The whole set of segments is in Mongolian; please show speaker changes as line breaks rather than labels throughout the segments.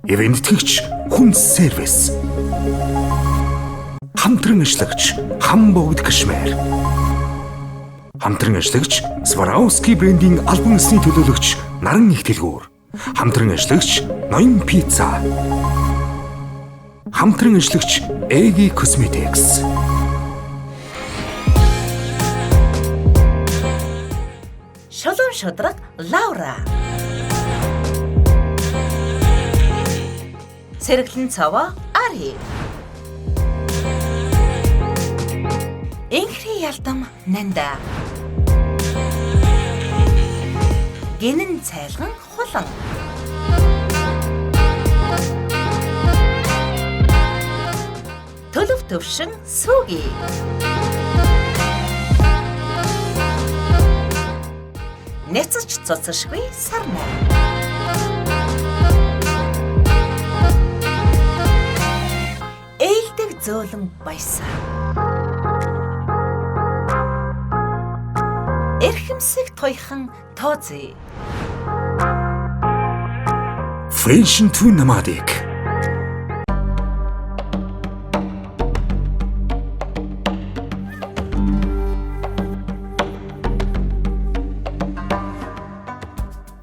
Ивент тэтгэгч Хүн сервис. Хамтран ажиллагч Хам богд Кашмир. Хамтран ажиллагч Swarovski брендийн албан ёсны төлөөлөгч Наран их дэлгүүр. Хамтран ажиллагч Ноён пицца. Хамтран ажиллагч AG Cosmetics.
Шулуун шудраг Лаура. Сэргэлэн цовоо Ари. Инхри ялдам Нанда. Гинэн цайлган Хулан. Төлөв төвшин Сүги. Няцаж цуцашгүй Сарна. Ээлдэг зөөлөн баясаа. Эрхэмсэг туйхан Тоози.
Fashion to Nomadic.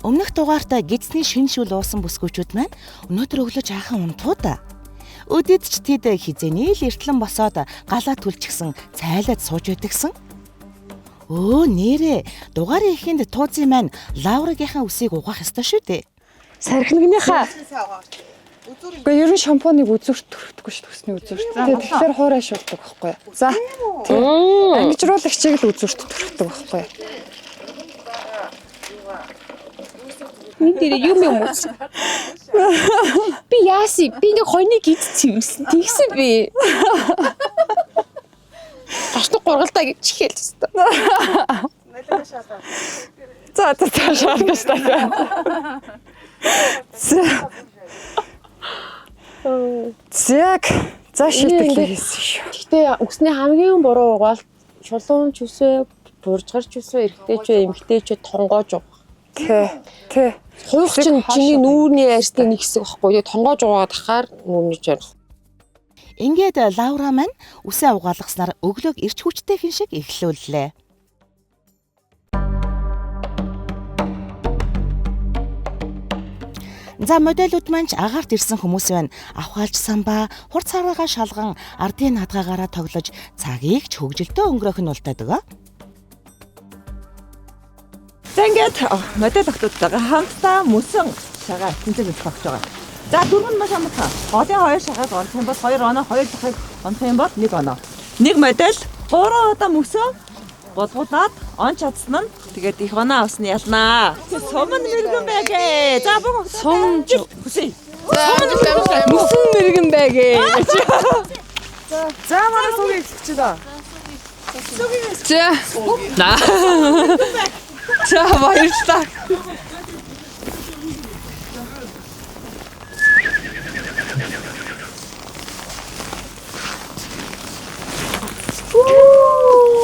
Өмнөх дугаартаа гидсний шин шүл уусан бүсгүүчүүд маань өнөөдөр өглөөж аахан унтуу да. Өдөд ч тэд хизээний л эртлэн босоод галаа түлчихсэн цайлаад сууж байдагсан. Өө нэрээ дугаарын эхэнд Туузи маань Лаурагийнхаа үсийг угаах ёстой шүү дээ.
Сархинагныхаа Гэхдээ ер нь шампуныг үзүүрт төрөхдөггүй шүү дээ, үсний үзүүрт. Тэгээ тэгэхээр хуурай шуулдаг байхгүй юу? За. Тий. Ангижруулагчийг л үзүүрт төрөхдөг байхгүй юу?
Энэ дээр юм юм уу? Би яасан? Би нэг хойны гид цэвэрсэн. Тэгсэн би. Гашнаг гургалдаа гэж чихэл хэвээр.
За за за шааргаш та. За. Зэг. За шийтгэлээ хийсэн шүү.
Гэтэ үсний хамгийн буруу угаалт шулуун ч үсээ, буржгар ч үсээ, эрэгтэй ч эмэгтэй ч тонгоож угаах.
Тэ. Тэ.
Хуйх чинь чиний нүүрний арьсны нэг хэсэг байхгүй. Тэгээ тонгоож угаад ахаар нүүрний жаарах.
Ингээд Лаура маань үсээ угаалгаснаар өглөөг эрч хүчтэй хэн шиг эхлүүллээ. За модельүүд маань ч агаарт ирсэн хүмүүс байна. Авхаалжсан ба хурц хараагаа шалган ардын хадгаагаараа тоглож цагийг ч хөгжилтөө өнгөрөөх нь ултаадаг.
За ингээд модель охтуудтайгаа хамтдаа мөсөн шагаа тэнцэл үзэх гэж байгаа. За дөрөв нь маш амархан. Голын хоёр шагааг онох юм бол 2 оноо, хоёр дахыг онох юм бол 1 оноо. Нэг модель 3 удаа мөсөн гулгуулад он чадсан нь тэгээд их оноо авсан ялнаа. Сум нь мэрэгэн байгээ. За бүх
Сум
хүсье.
Мөсөн мэрэгэн байгээ.
За манай суугийг эхлэж байна.
За. На. За баярлалаа.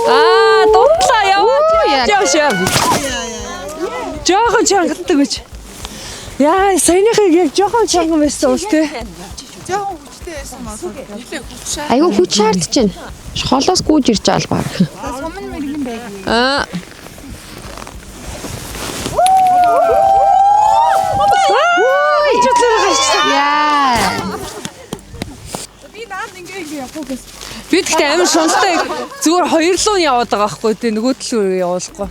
Аа, дундлаа яваач. Явш яв. Жохон чангалдаг гэж. Яа, саяныхыг яг жохон чанган байсан уул те.
Айгу хүч шаардж байна. Холоос гүйж ирж байгаа л баг. Сум нь мэрэгэн байг. Аа. Яа.
Би тэгтээ амар шуналтай зүгээр хоёр луу нь яваад байгаа байхгүй те нөгөө төлөөр явуулахгүй.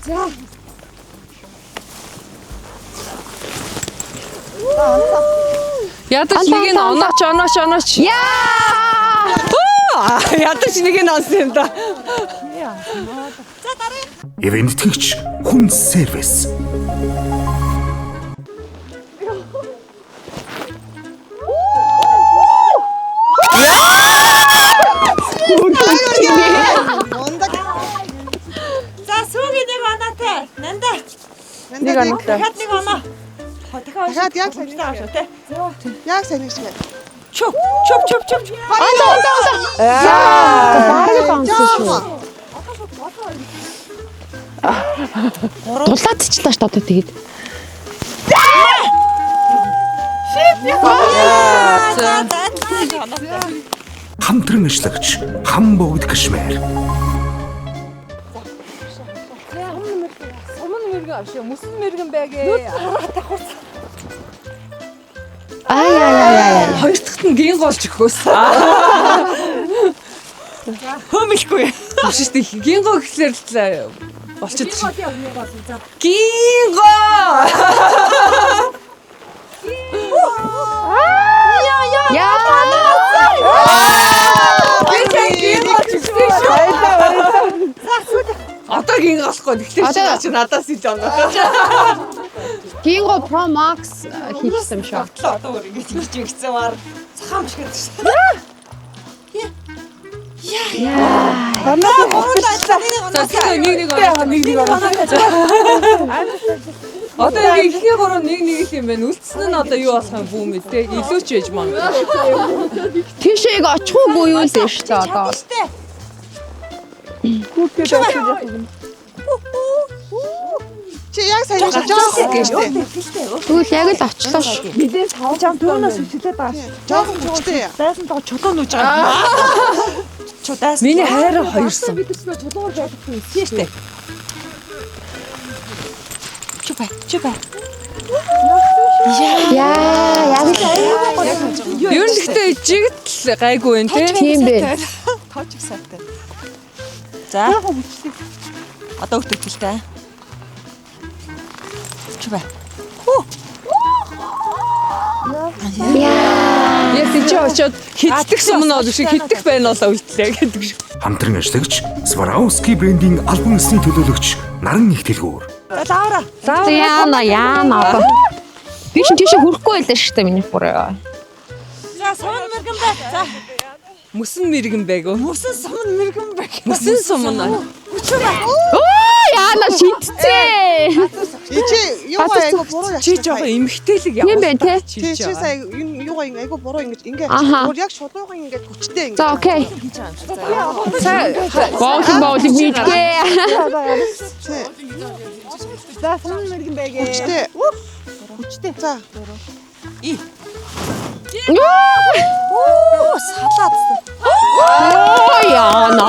Ядаж нэг нь онооч онооч онооч.
Яа!
Ядаж нэг нь онсон юм да.
Ивент тэтгэгч Хүн сервис.
За сүүгийн нэг оноотой. Нандаа.
Нэг оноотой.
Дахиад нэг оноо. Дахиад
Дахиад яг
хөгжлөө авшаа тий.
Яг сайн шиг.
Чөп чөп чөп чөп.
Оноо оноо оноо. Яа! Бараг онсон шүү. Дулаадчихлаа шүү дээ одоо тэгээд.
Хамтран ажиллагч Хам богд Кашмир.
Суман мэргэн авшаа мөсөн мэргэн байгээ.
Ай ай ай ай.
Хоёр дахьт нь гин голж өгөхөөс. Хөмөлгүй. Биш шүү дээ. Гин гол гэхлээр л болчиход шүү. Гин гол.
Яа.
Гин голж өгсөн шүү. Одоо гин голохгүй. Тэгэхээр чи надаас ил оноо.
Гинго Pro Max хийсэн юм шиг.
Одоо өөр ингэж ингэж ингэсэн маар цахаан биш гэдэг шүү. За тэгэхээр нэг нэг оноо нэг нэг оноо. Одоо ингээ эхний гурав нэг нэг л юм байна. Үлдсэн нь одоо юу болох юм бүү мэдээ. Илүү ч яж магадгүй.
Тийшээ очих уугүй юу л шүү дээ одоо.
Чи яг сайн шиг жоохон хүчтэй.
Тэгвэл яг л очлоо шүү.
Чам түүнээс хүчлээд байгаа шүү.
Жоохон хүчтэй.
Дайсан доо чулуу нүүж байгаа. Чу дайсан. Миний хайраа хоёрсон. Бид нар чулуугаар байлгах юм тийм шүү дээ. Чу бай, чу бай.
Яа, яг л
Ер нь гэхдээ жигтэл гайгүй юм те.
тийм бэ.
Тооч их сайтай. За. Одоо өгтөлтэй. Чу бай.
Яа.
Яг тийч очиод хиддэх сум нь бол шиг хиддэх байна болоо үлдлээ гэдэг шиг.
Хамтран ажиллагч Swarovski брендийн албан ёсны төлөөлөгч Наран их дэлгүүр.
Лаура.
Яана, яана одоо. Би чинь тийшээ хүрэхгүй байлаа шүү дээ миний бүр.
За сумн мэргэн бай. За. Мөсөн мэргэн байг уу? Мөсөн сумн мэргэн байг. Мөсөн сумн.
Оо, яана шидцээ.
Чи юугаа айгу буруу
Чи жоохон эмхтэлэг яваа.
Тийм байна те.
Чи чи сая юугаа ингэ айгу буруу ингэж ингэ
Аха.
бүр яг шулуухан ингэ хүчтэй ингэ.
За окей. Боулинг боулинг мэдгүй.
За сумын мэрэгэн байгээ. Хүчтэй. Хүчтэй. За.
Оо салаад.
Оо, яана.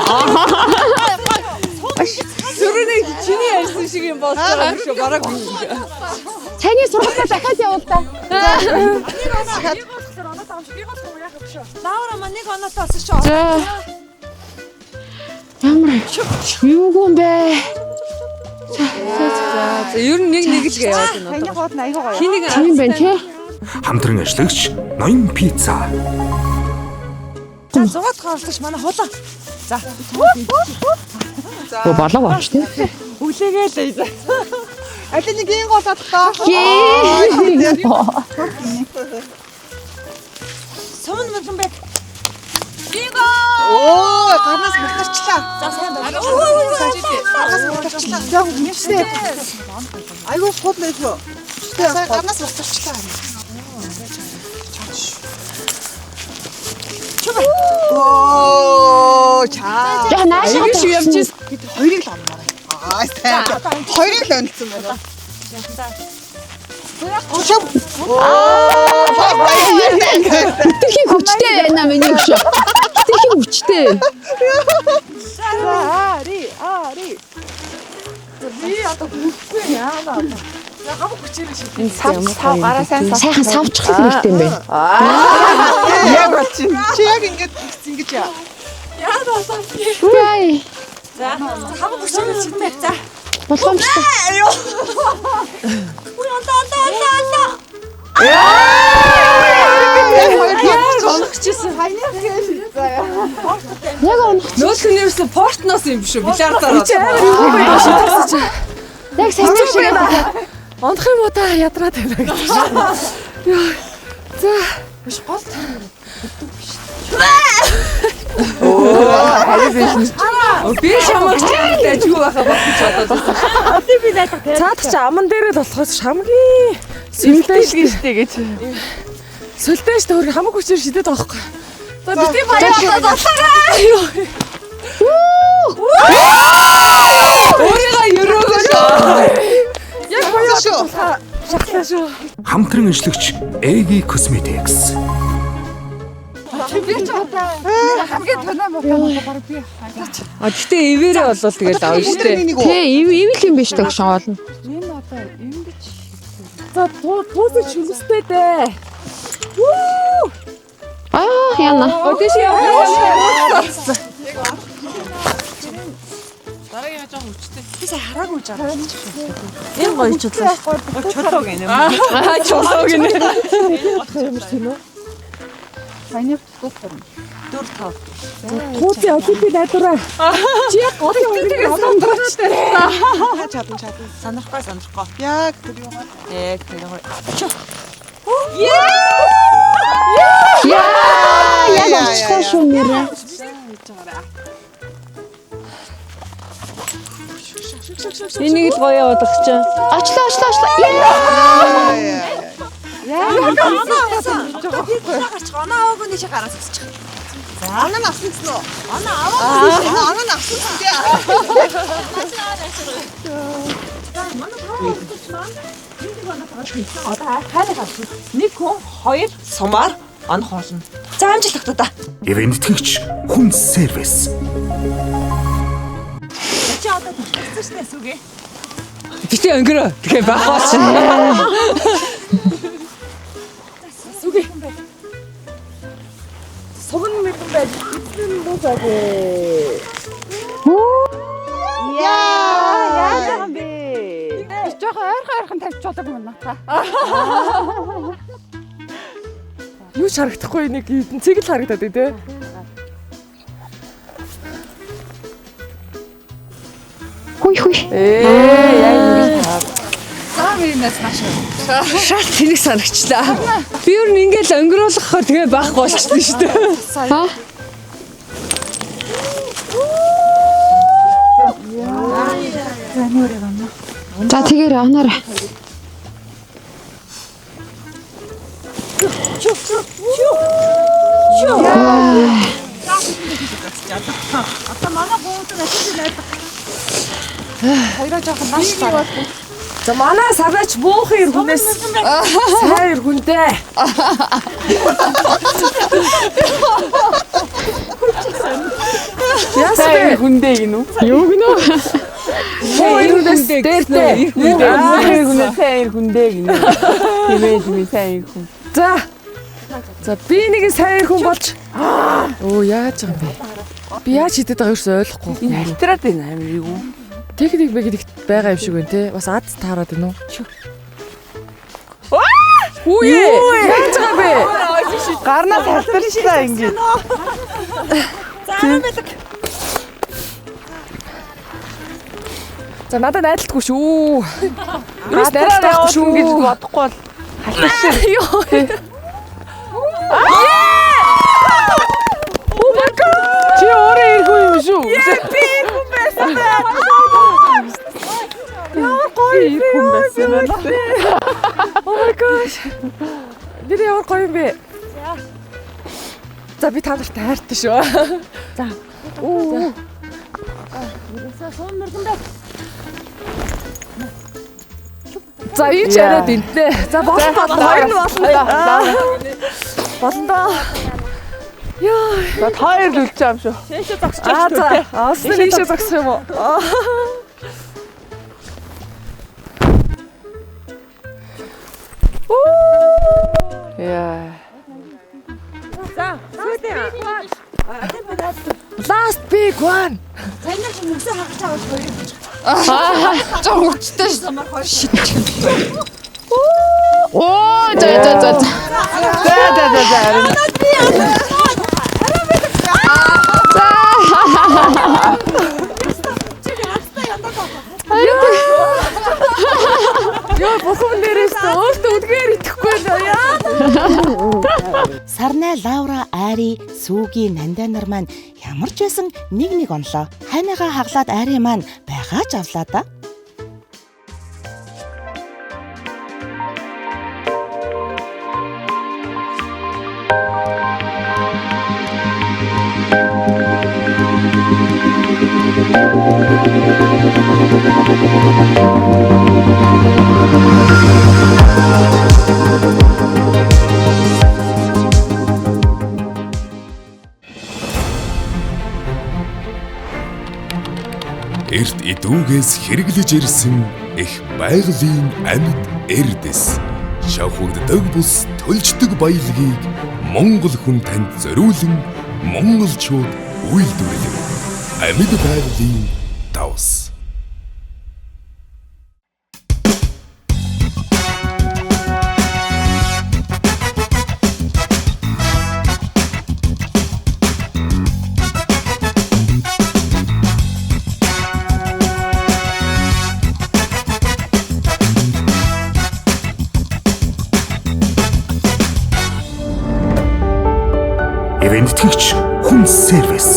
Сүрэнэ чиний ярьсан шиг юм болж байгаа юм шүү. Бараг биш.
Таны сургалтаа дахиад явуул та.
Лаура маань нэг оноотой болсон шүү.
За. Ямар юугүй юм бэ?
За ер нь нэг нэг л яваад байна.
Таны гол нь айгу гоё.
Хин нэг
Тийм байна тий.
Хамтран ажиллагч Ноён пицца.
За 6 дахь оролцогч манай хулан. За.
Гөө болов авч тий.
Хүлээгээл.
Аль нэг ин гол адлаа.
Гээ.
Сумн мэрэгэн байг.
Оо, гарнаас мартарчлаа. За сайн байна. Гарнаас мартарчлаа. За хүчтэй. Айгу сул байлгүй. Хүчтэй. Гарнаас мартарчлаа. Оо, чаа.
Яг нааш
Ингэж шиг явж ирсэн.
Бид хоёрыг л онмоор. Аа, сайн. Хоёрыг л онцсон байна. Шоп. Оо,
Хитрхийн хүчтэй байна миний хөшөө. Хитрхийн хүчтэй. Сайхан савчих хэрэгтэй юм байна.
Яг болчих. Чи яг ингэж ингэж яа.
Яй.
Хамаг хүчээр шидмээр. За.
Болгоомжтой.
Яг хоёр
Онгочсэн.
Яг онох.
Нөөлх нь ерөөсө портноос юм биш үү? Бильярдаар.
Яг сайн шиг.
Онох юм уу та ядраад байна гэж. За. Биш гол
Би шамаг чамд ажгүй байхаа бат гэж бодоод байна.
Цаадах чи аман дээрээ л болохоос хамгийн сүлдээ штэ гэж. Сүлдээ штэ хөрг хамаг хүчээр шидэд байгаа байхгүй. За бити баяа одоо болоорой.
Өөрийгөө өрөөгөө шүү.
Яг баяа
шүү.
шахлаа шүү.
Хамтран ажиллагч AG Cosmetics.
Би ч одоо хамгийн тоноо муу баг би.
А гэхдээ ивэрээ болвол тэгэл авна шүү дээ.
Тий, ив ивэл юм биш тэгшин гол нь.
Энэ одоо ингэж
За туусаж шүлстэй дээ.
Аа, яна.
Оо тийш яваа.
Энэ гоё чулуу. Чулуу гэнэ. Аа чулуу гэнэ.
саяны тус төрн.
4 5.
Туусын олимпийн найдвараа. Чи яг голын хөрөнгө олондооч дээ.
Чадан чадан.
Сонирхгүй сонирхгүй.
Яг тэр юугаар.
Яг тэр гоё.
Яа, яг очлоо шүү нэрээ.
Энийг л гоё явуулах чинь.
Очлоо, очлоо, очлоо. Яа.
Гарч оноо аваагүй нэг гараас өсчих.
Анаа нь авсан гэсэн үү? Анаа аваагүй. Анаа нь авсан гэсэн тий.
Одоо хайрыг авчих. Нэг хүн хоёр сумаар онох болно. За амжилт тогтоо.
Ивэнтгэгч хүн сервис.
Чи одоо төгссөн шүү дээ сүгэ. Гэтэ өнгөрөө. Тэгэхээр байх болж.
Сугн мэрэгэн байж эзэн муу заагүй.
Яа, яаж байгаа юм бэ?
Жохон ойрхон ойрхон тавьчихлаа юм надаа.
Юу ч харагдахгүй нэг цэг л харагдаад байна те.
Хүй хүй.
Ээ яг ингэж таа.
Заа мөрнөөс нааш.
Шал тэнэг санагчлаа. Би ер нь ингээл өнгөрөөлөхөөр тэгээ байхгүй болчихсон шүү дээ.
Ха? За тэгээрэй оноорой.
Хоёроо жоохон нааш цаа.
За манай сарнаач муухай ир хүнээс сайн ир хүнтэй. Яасан бэ?
Хүндээ гинүү.
Юу гинөө?
Муу ир хүнээс дээртэй.
Ир хүндээ. Ир хүнээ сайн ир хүндээ гинүү. Тийм ээ тийм ээ сайн ир хүн.
За. За би нэг сайн ир хүн болж Өө яаж байгаа юм бэ? Би яаж хидэд байгааг ерөөсөө ойлгохгүй.
Энэ халтраад байна амар юу.
Техник механик байгаа юм шиг байна те. Бас аз таарад байна уу? Хүүе! Яаж байгаа бэ?
Гарнаас халтарчлаа ингээд.
За надад найдалтгүй шүү. Ерөөс найдалт байхгүй шүү
гэж бодохгүй бол халтарч.
Йоо. Oh my god.
Чи өөрөө ир хүн юм шүү.
Би ир хүн байсан байна. Ямар гоё
Ир хүн байсан байна.
Oh my gosh. Тэр ямар гоё юм бэ? За би та нарт хайртай шүү. За. Оо. За энэ ч яриад энтнэ. За болно болно. Хоёр нь болно да. Болно да. Яа.
За та хоёр л үлчээ юм шүү.
Аа за. Аас нь ийшээ зогсох юм уу?
Яа.
Last big one.
Жоо хүчтэй шүү. Оо за за за.
За за за за. Харин.
Йоо бурхан нэрээс өөртөө үдгээр итгэхгүй л яа.
Сарнай Лаура Ари Сүги Нандаа нар маань ямар ч байсан нэг нэг онлоо. Хайнагаа хаглаад Ари маань байгаа ч авлаа да.
Эрт идүүгээс хэрэглэж ирсэн их байгалийн амьд эрдэс. Шавхагддаг бус төлждөг баялагийг Монгол хүн танд зориулан монголчууд үйлдвэрлэв. Амьд байгалийн давс. Ивэнтгэгч хүн сервис.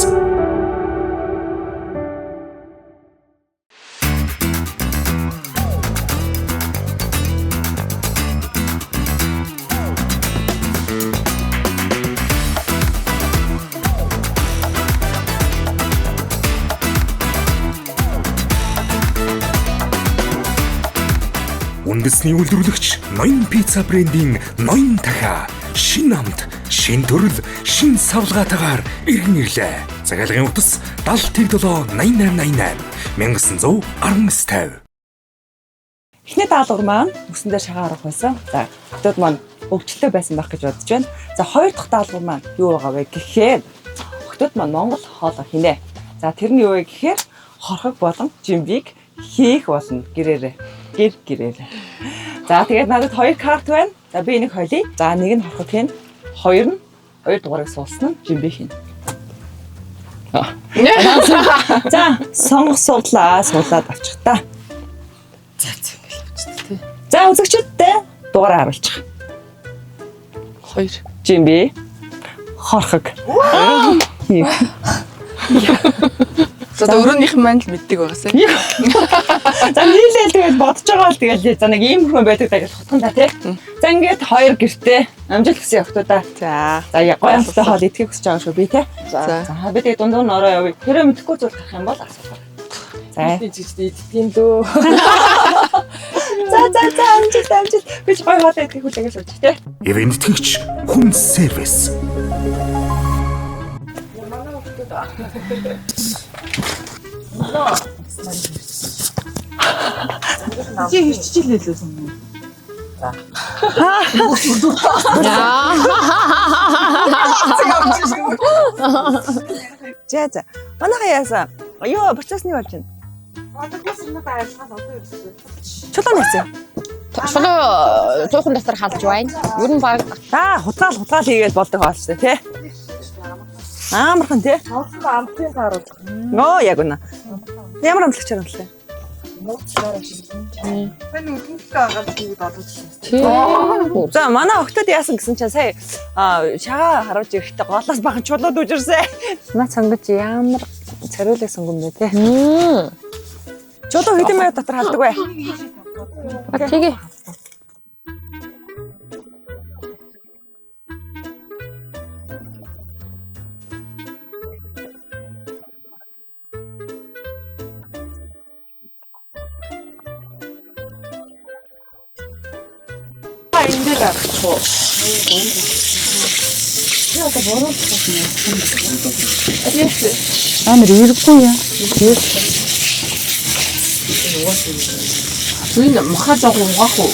Үндэсний үйлдвэрлэгч Ноён пицца брендийн Ноён дахиа шин амт, шин төрөл, шин савлгаатайгаар иргэн ирлээ. Захиалгын утас 70 07 88 88 1919 50.
Эхний даалгавар маань мөсөн дээр шагаа харах байсан. За, хотод маань өвчлөлтэй байсан байх гэж бодож байна. За, хоёр дахь даалгавар маань юу байгаа вэ гэхээр хотод маань Монгол хоолой хийнэ. За, тэр нь юу вэ гэхээр хорхог болон жимбийг хийх болно гэрээрээ. Гэр гэрээрээ. За, тэгээд надад хоёр карт байна. За, би энийг холиё. За, нэг нь хорхог хийнэ. Хоёр нь хоёр дугаарыг суулсан нь жимби хийнэ. За, сонгох суудлаа суулаад авчих та. За үзэгчдээ дугаараа харуулчих.
2.
Жимби хорхог.
За өрөөнийх маань л мэддэг байгаасай.
За нийлээл тэгэл бодож байгаа л тэгэл за нэг ийм хүн байдаг даа гэж хутган та тий. За ингээд хоёр гэртээ амжилт хүсье охтуудаа.
За.
За гоё амттай хоол идэхийг хүсэж байгаа шүү би тий.
За.
За би тэгээ дундуур нь ороо явъя. Тэрэ мэдэхгүй зүйл гарах юм бол асуухаар. За.
Би чигчтэй иддэг юм дөө.
За за за амжилт амжилт. Би ч гоё хоол идэхийг хүлээгээ сууж тий.
Ивэнтгэгч хүн сервис.
Чи хэрччихлээ лээ сон.
За за. Манайха яасан? Юу процесс нь болж байна? Чулуу нэсэн.
Чулуу цуухан дотор халж байна. Ер нь баг
Аа, хутгаал хутгаал хийгээл болдог хоол шүү дээ, тий? Амархан тий?
Амтын тааруулах.
Нөө яг үнэ. Ямар амтлагч харамлаа?
Тань өдөртөө агаар хийгээд олуулсан.
За манай охтод яасан гэсэн чинь сая шагаа харуулж ирэхдээ голоос бахан чулуу дүүжирсэн. Наа цангаж ямар цариулаг сонгон бэ те. Чулуу хэдэн минут дотор халдаг вэ?
Тэгээ.
Амар эргэгүй юм.
Энэ махаа жоох угаах уу?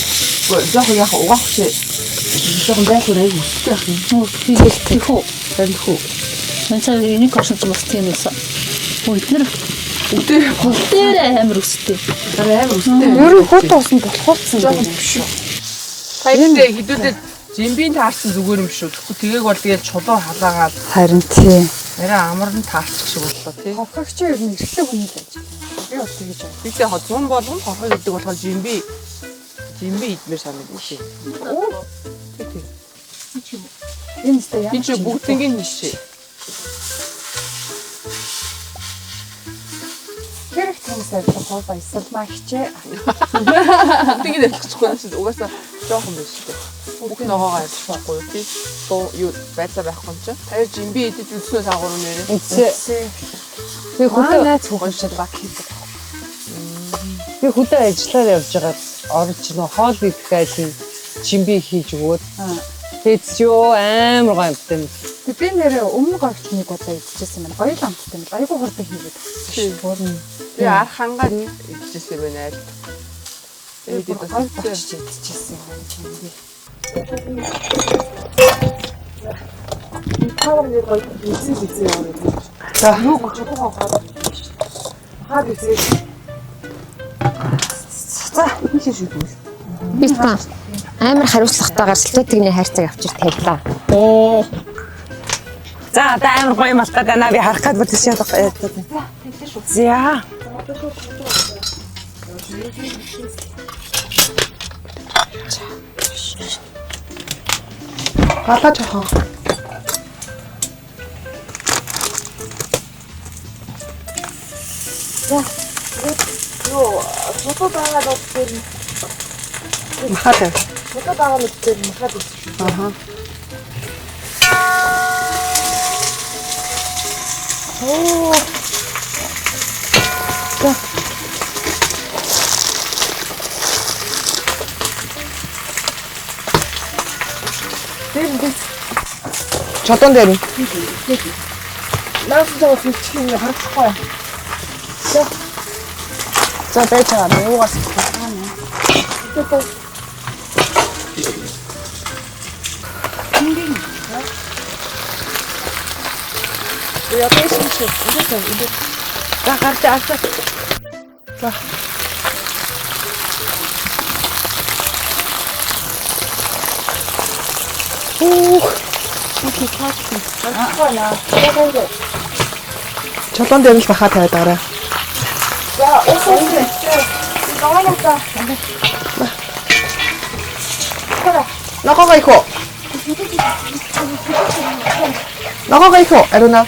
Жоох яах угаах чи. Жоох байх уу аяг өстэй байх юм.
Хийгээл тэх үү?
Харин хүү.
Манайчаа энийг орсон ч бас тийм байсан. Өө эднэр
Үдээ
дээр амар өстэй.
амар өстэй.
Ер нь хүүтэн усанд болохулсан
Жоох
юм.
биш шүү. Баяртай хэдүүлээ жимбийн таарсан зүгээр юм шүү. Тэгэхгүй тэгээг бол тэгэл чулуу халаагаал
Харин тий.
арай амар нь таарчих шиг боллоо тий.
Хорхогч ер нь эрхлэг хүний л ажил. Би бас тэгэж байна.
Тэгтээ зун болгон хорхог гэдэг болохоор жимби идмээр санагдчих. Тий тий.
Энэ өстэй ямар
Энэ чи бүгднийг нийшээ.
Хэрэг тэнс арилгах уу баясгалмаа хичээ.
Бүгднийг арилгачихгүй юм шиг угаасаа жоохон байж шүү дээ. Бүх ногоогоо арилгахгүй юу тий. Дуу юу байдлаа байхгүй юм чи. Таяр жимби идэж үзснөө саагуур нэрээ.
Үгүй.
Би хөдөө
Манай найз хүүхэн шиг баг хийдэг.
би хөдөө ажиллаар явж байгаад орж нөө хоол идэх айлын жимби хийж өгөөд Тэц ёо амар гоё амттай юм.
Би нэрээ өмнө говьч нэг удаа идчихсэн юм. Гоё л амттай юм. Айгуу хурдан хийгээд өгсөн шүү.
Би ар хангаад идчихсэн юм байна айл.
Би бүр говьд очиж идчихсэн юм байна чинь би.
Тавар нэг гоё эзэн эзэн яваа юм. За юу чухал хаад. Хаад эзэн. За энэ шиг шийдвэл.
Би та амар хариуцлагатайгаар стратегийн хайрцаг авчир тавилаа.
За одоо амар гоё юм алтаад байна. Би харах гээд бүр тийш ядах. За.
Галаа жоохон.
Юу, чулуу байгаа бол тэр
Махаад байв.
чулуу байгаа мэт тэр махаад байсан шүү.
Аха.
Оо.
За.
Тэр дээр
Чодон дээр нь.
наас жоо хийчих юм харагдахгүй. За.
За байж байгаа. Юугаас.
Яа байсан чи. Ингээд ингээд. За гарч аасаа.
За. Үх. Чулуун дээр нь л бахаа тавиад аваарай.
За ус ус. Ногооноо.
Ногоогоо их үү? Ногоогоо их үү? Ариуна.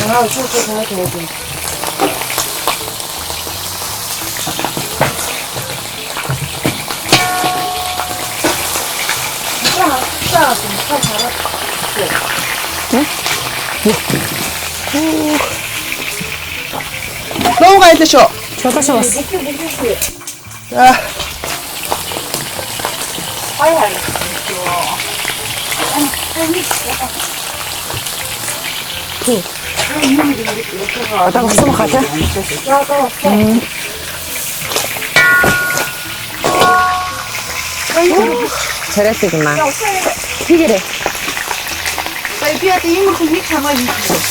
Аа шүү шүү тавиад тавиад.
Нуугаа илээ шүү.
Чулуу шүү бас.
За.
Одоо болсон баха тий.
Царайлаг юм аа. Хийгээрэй.
За би одоо иймэрхүү нэг чамаа хийх юм.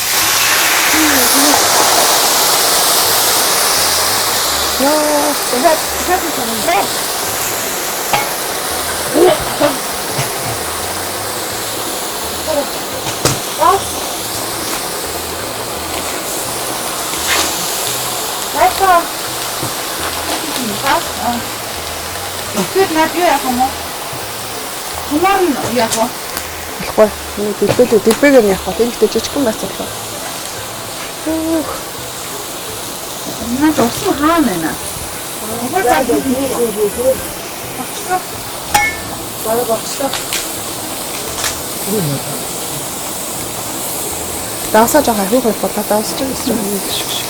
Тэгэхээр над юу яах юм бэ? Тумаар нь яах вэ? Болохгүй. Миний дэлбэлээ дэлбэгээр нь явах гол. Энэ гэхдээ жижигхэн байцаалаа. Хөөх.
Наад усан хаана байна?
Бараг очлоо.
Давсаа жоох ахиу хоёр бодлоо давсч байгаа юм шиг шиг.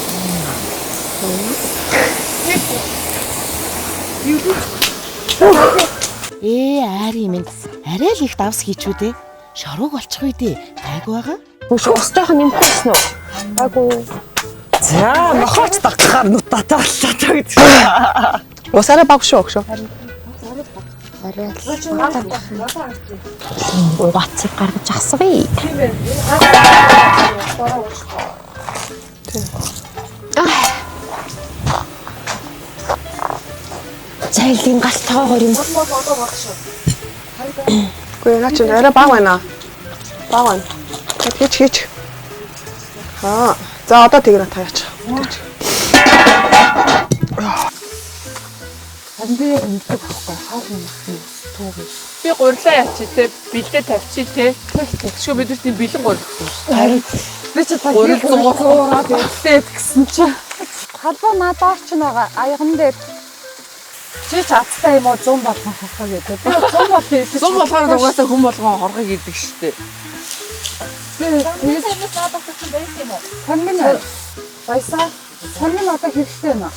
Ээ айрын минь арай л их давс хийчүү дээ. Шорог болчих үү дээ. Гайгүй байгаа.
Үш ус жоохон нэмэхгүй байсан уу? Гайгүй.
За нохооч дагахаар нүт татааллаа гэдэг.
Усаараа баг шүү өгшөө.
Арай л. Угаацыг гаргаж асгая. Зайлын галтгоогоор юм.
Үгүй наа чи арай баг байна. Баг байна. Хийч хийч. Аа. За одоо тэгнэ та яач.
Харин би яг мэддэг байхгүй. Хоол юм түүгээ.
Би гурлаа ячи те, бэлдээ тавьчих те. Тэгшгүй бид нар тийм бэлэн гурлах юм шүү.
Харин би чи та
Гурил зуураад
бэлдээд гэсэн чи. Халбаа надаар ч байгаа аяган дээр. Чи ч азтай юм уу 100 болгон хорхоо гэдэг. Би 100 болгон идэж.
Зум болохоор угаасаа хүн болгон хорхог идэг шүү дээ.
Би тэгэж Тань минь баясаа. Тань минь одоо хэрэгтэй юм аа.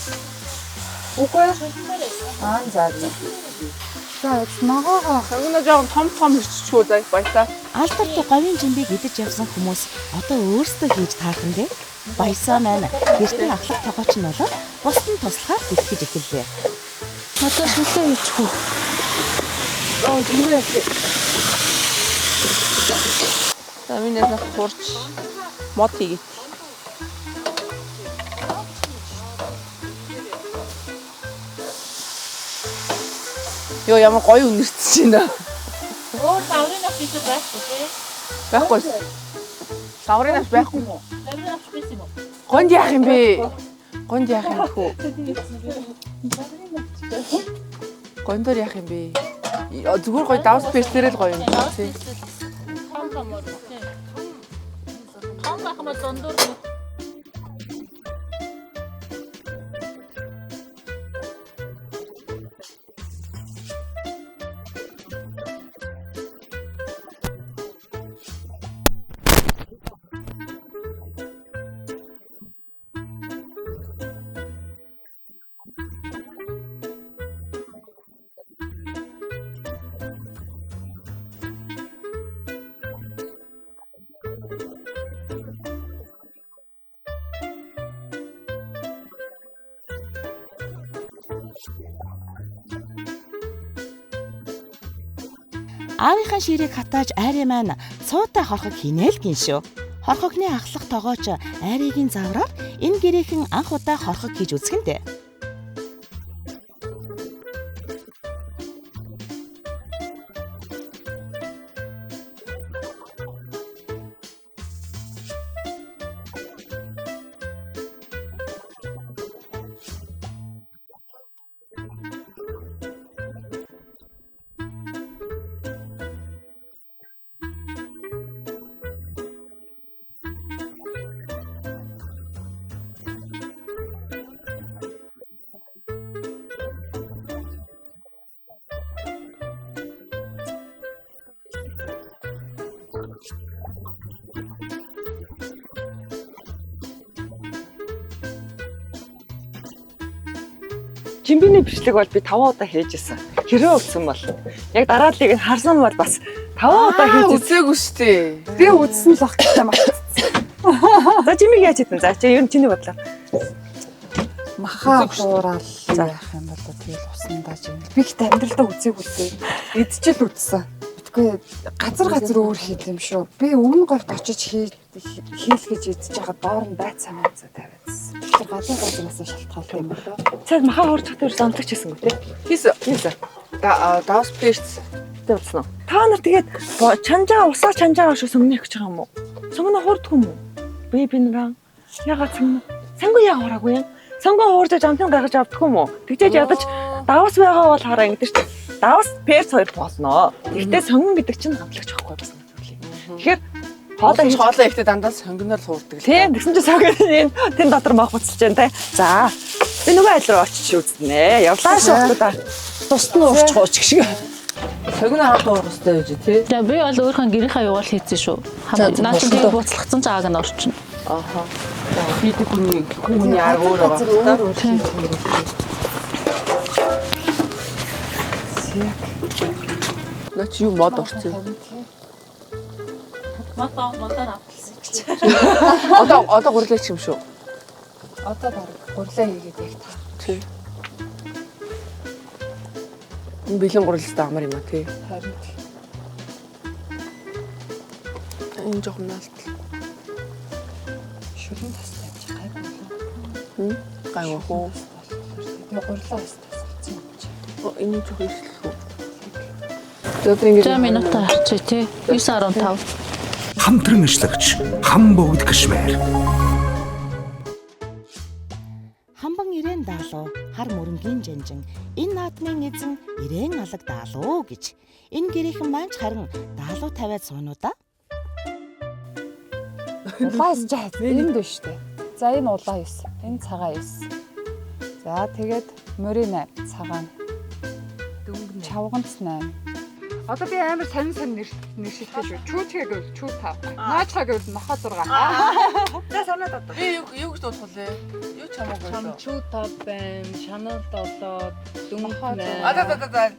Үгүй ээ. Аа за. За ногоогоо
Сонгино жоохон том том хэрччихүү заа баясаа.
Алдарт говийн жимбийг идэж явсан хүмүүс одоо өөрсдөө хийж таарах нь дээ. Баясаа маань гэртээ ахлах тогооч нь болоод бусд нь туслахаар бэлтгэж эхэллээ.
Одоо шүлээ хийчих үү?
Оо жимбээ. За миний нэг хурж мод хийгээд. Йоо ямар гоё үнэртэж байна.
Өөр лаврын авч хийх байхгүй тий.
Байхгүй. Лаврын авч байхгүй юм уу?
Лаврын авч байсан юм уу?
Гонд яах юм бэ? Гонд яах юм хүү? Гондор яах юм бэ? Зүгээр гоё давс персэрэл гоё юм тий.
Том том уу тий. Том байх юм бол дундуур нь
Аавынхаа ширээг хатааж айрын маань цуутай хорхог хийнэ л гин шүү. Хорхогны ахлах тогооч айрыгийн завраар энэ гэрийнхэн анх удаа хорхог хийж үзэх нь дээ.
Жимбиний бичлэг бол би 5 удаа хийж исэн. Хэрвээ үзсэн бол яг дарааллыг нь харсан бол бас 5 удаа хийж
үзээгүй шүү дээ.
Би үзсэн л ах гэдэг мартчихсан.
За жимбиг яаж хийдэн? За чи ер нь чиний бодлоо.
Маха хуурал яах юм бол тэгэл усандаа жин. Би ихтэй амьдралдаа үзээгүй л дээ. Идчихэл үзсэн. Гэтгүй газар газар өөр хийд юм шүү. Би өмнө говьт очиж хийл гэж идэж байхад доор нь байцаа майцаа тавиадсан. Тэгэхээр газар газараас шалтгаалтай юм болоо.
Цаа маха хуурч хатар зонтогч хийсэнгүй те.
Хийсэн. Хийсэн. Давс перц
тэ болсон уу? Та нар тэгээд чанжаа усаа чанжаа шүү сонгоно их гэж байгаа юм уу? Сонгоно хуурдгүй юм уу? Би нараа ягаад сонгоно? Сонгон яа хуураагүй юм? Сонгон хуурж амтан гаргаж авдаггүй юм уу? Тэгжээж ядаж давс байгаа бол хараа ингэдэж шүү дээ. Давс перц хоёр болно. Гэхдээ сонгон гэдэг чинь хамтлагч байхгүй бас зүйл юм. Тэгэхээр
хоолой ихтэй дандаа сонгоноор хуурдаг л.
Тийм, тэгсэн чинь сонгон энэ тэн дотор мах буцалж байна те. За би нөгөө айл руу очиж үзнэ. Явлаа шүү хотуудаа.
Тусд нь уурчих ууч гэх шиг.
Сонгоно хамт уурах хэрэгтэй байж тий.
За би бол өөрийнхөө гэрийнхаа юугаар хийсэн шүү. Наа чи тийм буцалгацсан ч ааг нь орчихно.
Ааха. Хийдэг хүний арга өөр байгаа. Наа чи юу мод орсон юм?
Модоо автлсан гэж.
Одоо гурлаач юм шүү.
Одоо баг гурлаа хийгээд яг та.
Тий. Энэ бэлэн гурлалтай амар юм а тий.
Харин.
Энэ жоохон наалтал.
Шүлэн тас тавьж гайгүй болов.
Гайгүй хөө.
Тэгээ гурлаа бас тасалсан юм чи.
Энэ жоохон ишлэх үү? За тэр
За минутаар харчих тий. 9:15.
Хамтран ажиллагч хам богд Кашмир.
Хамбан ирээн даалуу, хар мөрөнгийн жанжин, энэ наадмын эзэн ирээн алаг даалуу гэж. Энэ гэрийнхэн маань ч харин даалуу тавиад сууна уу да?
Улаан ёс жаа энд биш үү? За энэ улаан ёс, энэ цагаан ёс. За тэгээд морин 8 цагаан. Чавганц 8. Одоо би амар сонин сонин нэршилтэй шүү. Чүүчгээ гэвэл чүү 5. Наачгаа гэвэл нохоо 6.
За санаад одоо.
Би юу гэж дуудах вэ? Юу ч хамаагүй
лөө. Чүү 5 байна, шанал 7, дүнг 8.
А за за за.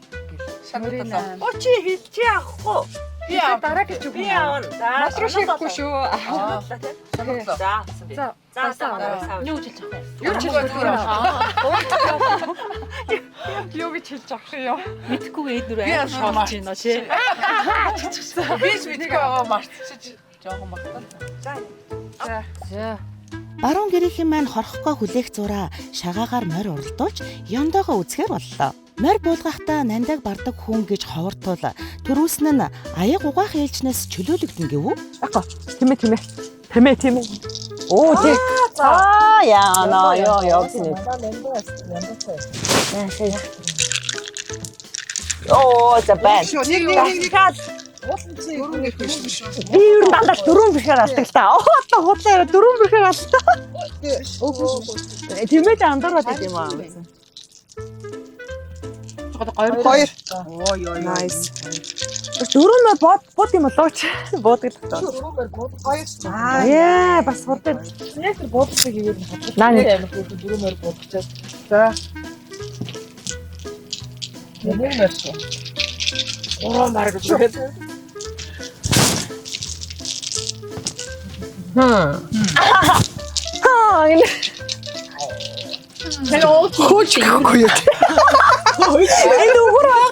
Шанагдлаа.
Оо чи хэлчихээ авахгүй.
Би
дараа гэж
Би авна. За.
Над руу ширэхгүй шүү.
Шанагдлаа.
За.
За.
За за манай сав.
Юу гэж хэлж авах вэ?
Юу ч хэлж Юу гэж хэлж авах юм?
Мэдхгүй эд нүрээ
Би
амар шоолж байна тий.
Би ч мэдгүй байгаа мартчих. Жохон багтаа.
За.
За.
Баруун гэрийнхэн маань хорхоггоо хүлээх зураа шагаагаар морь уралдуулж ёндоогоо үзэхээр боллоо. Морь буулгахдаа нандаг бардаг хүн гэж ховортуул төрүүлсэн нь аяг угаах ээлжнээс чөлөөлөгдөн гэв үү?
Ако. Тэмээ тэмээ. Тэмээ тэмээ. Оо тий. Аа яа наа ёо ёо гинэ. Оо за байна.
Нэг нэг нэг нэг.
Би ер нь дандаа дөрөв бишгээр алдаг л та. Оо одоо худлаа яриа дөрөв бишгээр алдаг. Тэмээ ч андараад байт юм аа.
Хоёр. Оо ёо. Nice.
Дөрөв мөр бод бод юм болоо ч буудаг л та.
Хоёр. Аа.
Яа бас хурдан.
Яг тэр буудалцыг игээд хадгалах.
Наа нэг.
Амар хөөрхөн дөрөв морь буудчихаад. За. Нэг морь шүү. Гурван бараг шүү.
Аа энэ
Хөөч гэхгүй юу.
энэ өгөр аа.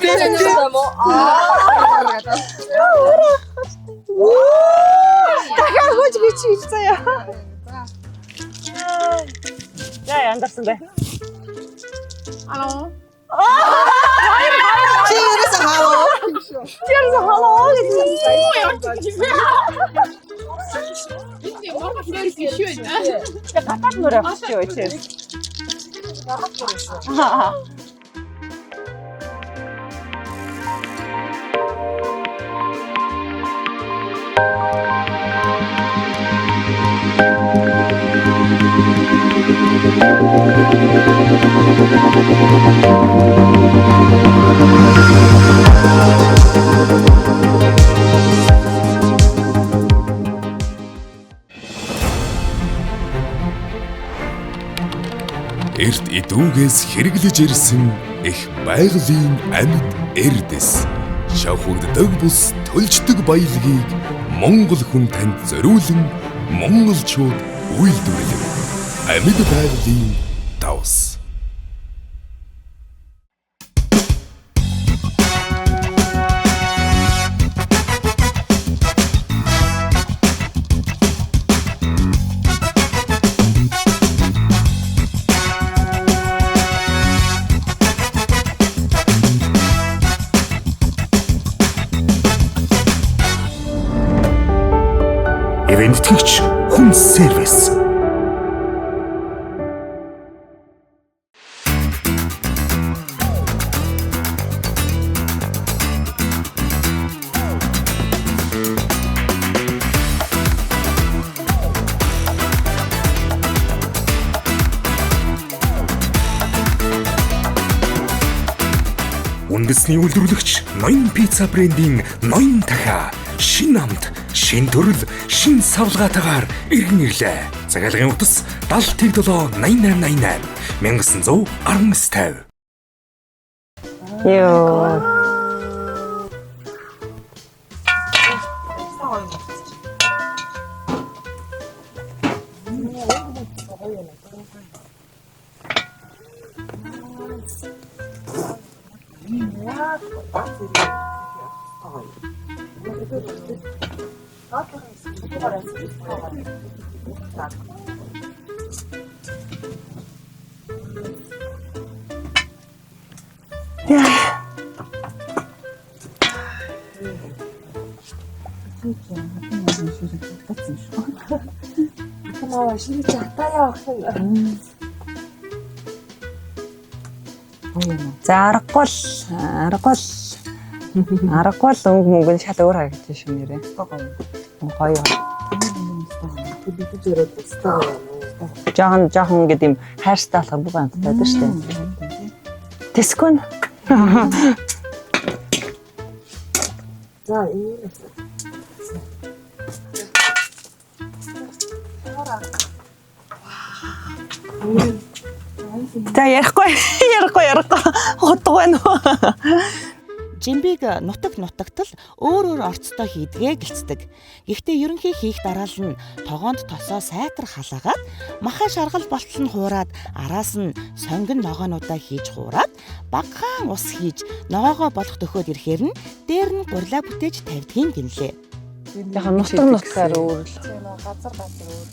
Дахиад хөөч гэж хэлсэн яа. За яндарсан бэ.
Чи ерөөсөө хаалаа.
Тэрс халаа гэж. Гадаад мөр авчих юу чи. Аа.
Эрт эдүүгээс хэрэглэж ирсэн их байгалийн амьд эрдэс шавхагддаг бус төлждөг баялагийг Монгол хүн танд зориулан монголчууд үйлдвэрлэв. Амьд байгалийн давс. Ивент тэтгэгч хүн сервис. Үндэсний үйлдвэрлэгч Ноён пицца брендийн Ноён дахиа шин амт, шин төрөл, шин савлгаатайгаар иргэн ирлээ. Захиалгын утас 70 07 88 88 1919 50.
Йоо. За аргагүй л аргагүй л аргагүй л өнгө мөнгө нь шал өөр харагдаж шүү нэрээ. Гоё. Жохон жохон ингээд юм хайртай болохоор бүх амттай байдаг шүү дээ. Тэсгүй нь. За ярихгүй ярихгүй ярихгүй хутг байна уу?
Жимбийг нутаг нутагтал өөр өөр орцтой хийдгээ гэлцдэг. Гэхдээ ерөнхий хийх дараалал нь тогоонд тосоо сайтар халаагаад маха шаргал болтол нь хуураад араас нь сонгон ногоонуудаа хийж хуураад багахан ус хийж ногоогоо болох төхөөд ирэхээр нь дээр нь гурилаа бүтээж тавьдгийн гинлээ.
Яг нутаг нутгаар өөр л.
Тийм үү, газар газар өөр.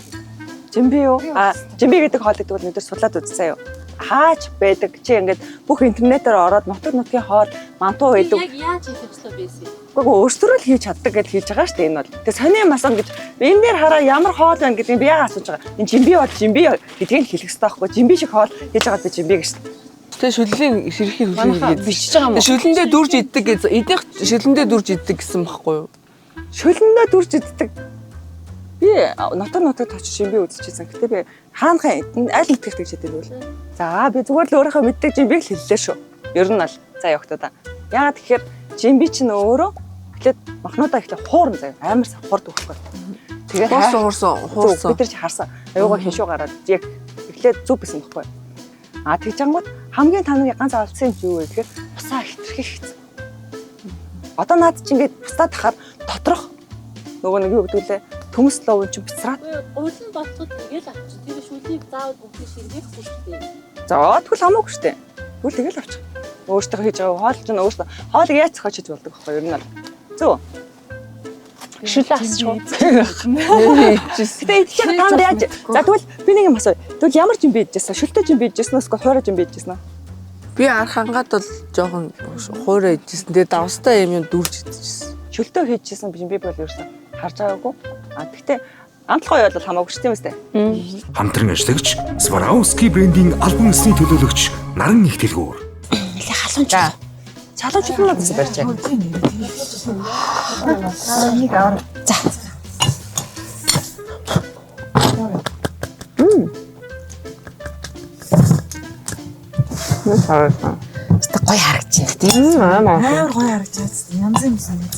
Жимби юу? А жимби гэдэг хоол гэдэг бол өнөөдөр судлаад үзсэн юу? Хаач байдаг. Чи ингээд бүх интернетээр ороод нутаг нутгийн хоол мантуу байдаг.
Яг яаж хийх ёслоо байсан юм?
Үгүй өөрсдөө л хийж чаддаг гэж хэлж байгаа шүү дээ энэ бол. Тэгээ сони масан гэж энэ дээр хараа ямар хоол байна гэдгийг би яагаад асууж байгаа. Энэ жимби бол жимби гэдгийг л хэлэх ёстой байхгүй. Жимби шиг хоол хийж байгаа би жимби гэж.
Тэгээ шүллийн ширхий
Манайха
хүлээн
бичиж байгаа юм уу?
Шүлэндээ дүрж иддэг гэж эдийнх шүлэндээ дүрж иддэг гэсэн байхгүй юу?
Шүлэндээ дүрж иддэг. Би нутаг нутагт очиж жимби үзчихсэн. Гэтэ би хаанхын аль нутагт гэж хэлдэг вэ? За би зүгээр л өөрийнхөө мэддэг жимбиг л хэллээ шүү. Ер нь бол за явагдаа. Яагаад тэгэхээр жимби чинь өөрөө эхлээд махнуудаа эхлээд хуурна заяа. Амар хурд өгөхгүй. Тэгээд
Хуурсан хуурсан хуурсан.
Бид нар чи харсан. Аюугаа хиншүү гараад яг эхлээд зүв байсан байхгүй. А тэгж ангууд хамгийн та нарын ганц алдсан юм юу вэ гэхээр усаа хитрхи хэцүү. Одоо наад чи ингээд бусдаа тахаар доторх нөгөө нэг юу гэдэг лээ төмөс лов чинь бицраад
Гурил нь болцоод тэгэл авчих. Тэр шүлийг заавал бүгдийг ширгээхгүй шүү дээ.
За тэгвэл хамаагүй шүү дээ. Тэгвэл тэгэл авчих. Өөртөө хийж байгаа хоол чинь өөртөө хоолыг яаж зохиож хийж болдог байхгүй юу? Ер нь бол. Зөв.
Шүлээ асчих.
Гэтэ идчихээ та нар яаж За тэгвэл би нэг юм асууя. Тэгвэл ямар жимби идчихсэн? Шүлтэй жимби идчихсэн үү? Эсвэл хуурай жимби идчихсэн үү?
Би арх хангаад бол жоохон хуурай идчихсэн. Тэгээ давстай юм юм дүрж идчихсэн.
Шүлтөө хийчихсэн жимби бол ерөөсөн харж байгаагүй. А тэгтээ амтлах гоё бол хамаагүй шүү дээ юм сте.
Хамтран ажиллагч Swarovski брендийн албан ёсны төлөөлөгч Наран их дэлгүүр.
Нилээ халуун чул.
Чалуу чулуунаа гэсэн барьж байгаа.
Нэг авар.
За. Өстө гоё харагдаж байна тийм.
Амар гоё харагдаж байна. Янз юм санагдаж.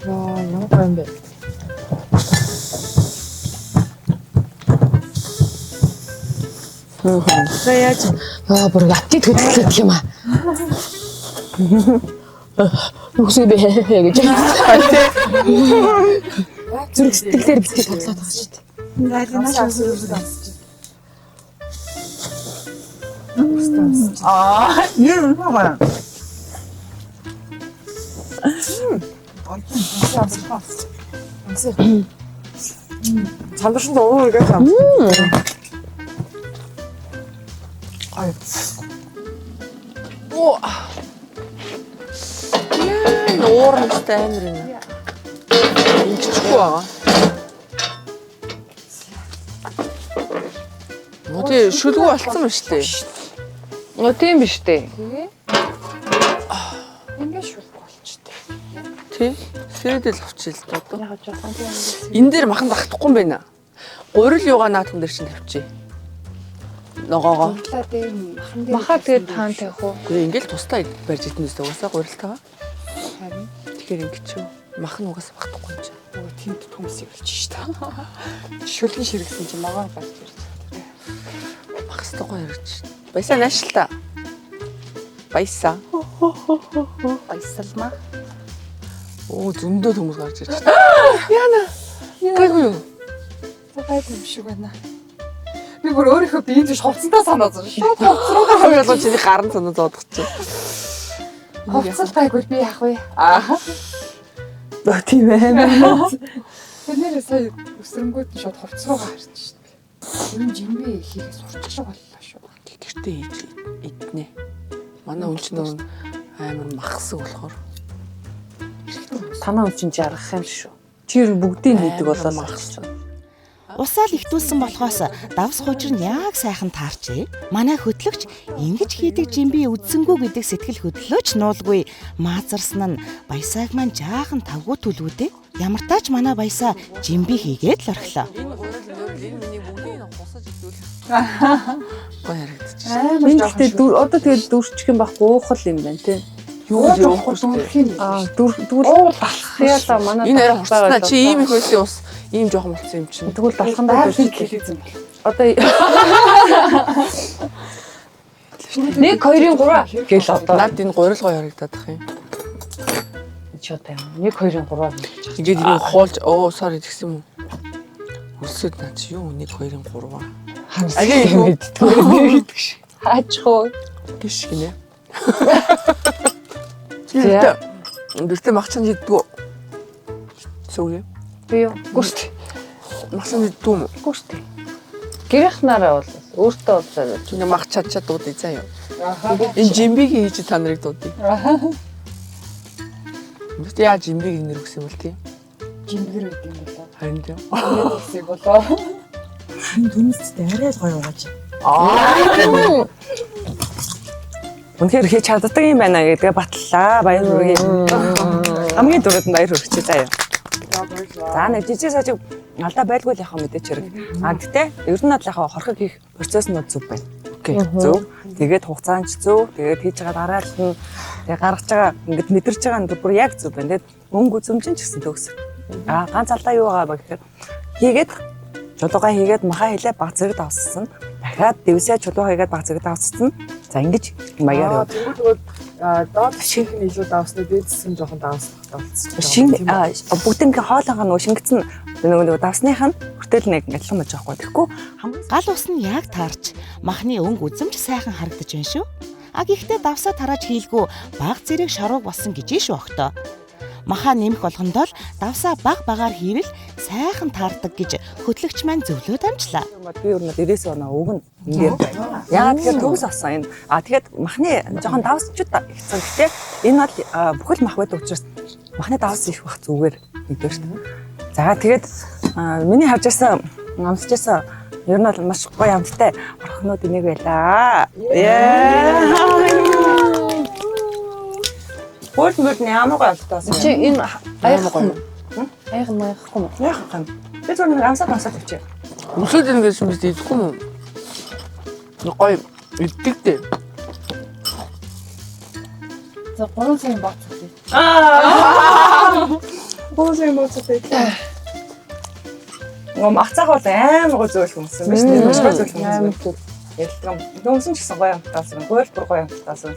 Яа, ямар гоё юм бэ?
За яаж юм?
Яа бүр аппетит хөдлөх юм аа. Нүхсээ бэ гэж. Зүрх сэтгэлээр битгий тоглоод байгаа шүү дээ.
За энэ нааш өсвөр. Аа, нэр үнэ гоё.
Чандаршин уу гэж юм.
Оо. Яа, энэ уурнастай амар юм. Ингэчихгүй байгаа. Нөө тий шүлгүү болцсон ба штэ.
Нөө тийм биш үү?
Ингээ шүлэг болчтой.
Тий. Сэрэдэл авчил л одоо. Энэ дээр махан багтахгүй юм байна. Гурил юугаа наадхан дээр чинь тавьчих. Ногоогоо.
Гурлаа дээр махан дээр.
Маха тэгээд таан тавих уу?
Үгүй ингээл тусдаа барьж идэн үстэй угаасаа гурилтайгаа.
Харин
Тэгэхээр ингэч юу. Мах нь угаасаа багтахгүй юм чинь.
нөгөө тэнд төмс явуулчих шүү дээ. Шүлгэн ширгсэн чинь ногоон гарч ирж байна.
Мах хэвээр гоё яригч. Баясаа наашил та. Баясаа.
Баясалмаа.
Оо зөндөө төмөс гарч ирж байна. Яна. Гайгүй юу?
Гайгүй юм шиг байна. Би бүр өөрийнхөө биеийн биш хувцсантаа санаа зовж. Шууд хувцс руугаа
Хамгийн гол чиний гарын санаа зовдох чинь.
хувцас гайгүй би яах вэ? Аа.
Тийм ээ.
Тэр нэрээ сая өсрөнгүүд нь шууд хувцс руугаа харж шít. Ер нь жимби хийхээ сурчих шиг боллоо шүү.
Гэртээ хийж иднэ. Манай хүн чинь нөгөө амар махсаг болохоор
Танаа хүн чинь жаргах юм шүү. Чи ер нь бүгдийг хийдэг болоо л
махсаг.
Усаал ихтүүлсэн болохоос давс хужир нь яг сайхан таарчээ. Манай хөтлөгч ингэж хийдэг жимби үдсэнгүү гэдэг сэтгэл хөдлөлөөч нуулгүй. Маазарсан нь баясааг маань жаахан тавгүй түлгүүдээ. Ямар тач манай баясаа жимби хийгээд л орхилоо.
Энэ гурил нөрөл энэ миний бүгдийг хусаж идвэл гоё харагдчих.
Амар
Энэ
жоохон
гэхдээ дүр одоо тэгээд дүрчих юм байх уухал юм байна тий.
Юу л явахгүй шүү
дүрх юм.
Аа дүр тэгвэл
Уул балах
яалаа манай
дээ. Энэ арай
далах
хурцлаа. Чи ийм их байсан ус ийм жоохон болсон юм чинь.
Тэгвэл далхандаа
Байгалийн
дүрчих.
килизм бол.
Одоо 1 2 3 гэл одоо.
Наад энэ гурил гоё харагдаад ах юм.
Чи одоо юм. 1 2 3 гэж.
Ингээд энийг хуулж оо sorry тэгсэн юм уу? Үлсэд наа чи юу 1 2 3 аа.
Аги
юу?
мэддэг шиг. Хаач хоо.
Гиш гинэ.
За.
Гэртээ махчин иддгүү. Сүг юм.
Би юу? Гүрт.
Махчин иддгүү юм уу?
Гүрт. Гэрийнх нараа бол өөртөө бол
Чиний мах чад чад дуудъя заа юу. Энэ жимбигийн хийж та нарыг дуудъя. Мэт яа жимбигийн нэр өгсөн юм бол тийм.
Жимбгэр байт юм болоо.
Харин тийм.
Тэгсэг болоо.
Энэ дүнстэй арай л гоё угааж.
Үнэхээр хийж чаддаг юм байна гэдгээ батллаа. Баяр хүргэе. Хамгийн түрүүд нь баяр хүргэе заяа. За нэг жижиг сажиг алдаа байлгүй л яхаа мэдээч хэрэг. А гэтээ ер нь бол яхаа хорхог хийх процесс нь зөв байна. Окей, зөв. Тэгээд хугацаанд ч зөв. Тэгээд хийж байгаа дараалал нь тэгээд гаргаж байгаа ингээд мэдэрч байгаа нь бүр яг зөв байна. Тэгээд өнгө үзэмж нь ч гэсэн төгс. А ганц алдаа юу байгаа вэ гэхээр хийгээд чулуугаа хийгээд махаа хилээ баг зэрэг давссан. Дахиад дэвсээ чулуу хийгээд баг зэрэг давссан. За ингэж маягаар яваад.
Тэгвэл нөгөө доод шинх нь илүү давсны дээд хэсэг нь жоохон давслахтай болчихсон.
Шин бүгд ингээ хоолойгоо нөгөө шингэцэн нөгөө давсных нь хүртэл нэг адилхан байж байгаа байхгүй. Тэгэхгүй хамгийн
Гал ус нь яг таарч махны өнгө үзэмж сайхан харагдаж байна шүү. А гэхдээ давсаа тарааж хийлгүй баг зэрэг шарууг болсон гэж шүү октоо. Маха нэмэх болгондоо л давсаа баг багаар хийвэл сайхан таардаг гэж хөтлөгч маань зөвлөө дамжлаа.
Би ер нь 99 оноо өгнө. Ингээд байна. Яагаад тэгэхээр төгс авсан энэ. А тэгээд махны жоохон давсчуд ихсэн. Гэтэ энэ бол бүхэл мах байдаг учраас махны давс их бах зүгээр нэгдүгээр шүү дээ. За тэгээд миний харж байсан амсж байсан ер нь бол маш гоё амттай орхнууд энийг байлаа. Хөл мөр нь ямар гоё амттай болсон.
Чи энэ аяхгүй юм. Аяг маяхгүй юм.
Яах юм? Би зөвхөн нэг амсаад амсаад авчи.
Өсөд ингэсэн биз идэхгүй юм уу? Нэг гоё иддэг дээ.
За 3 сарын бооц үзье.
Аа. Бооцсон бооцсон. Нөгөө махцаах бол амар гоё зөөлхөн өмсөн биш үү? Маш гоё зөөлхөн өмсөн. Ялгам. Өмсөн ч гэсэн гоё амттайсан. Гуйл бүр гоё амттайсан.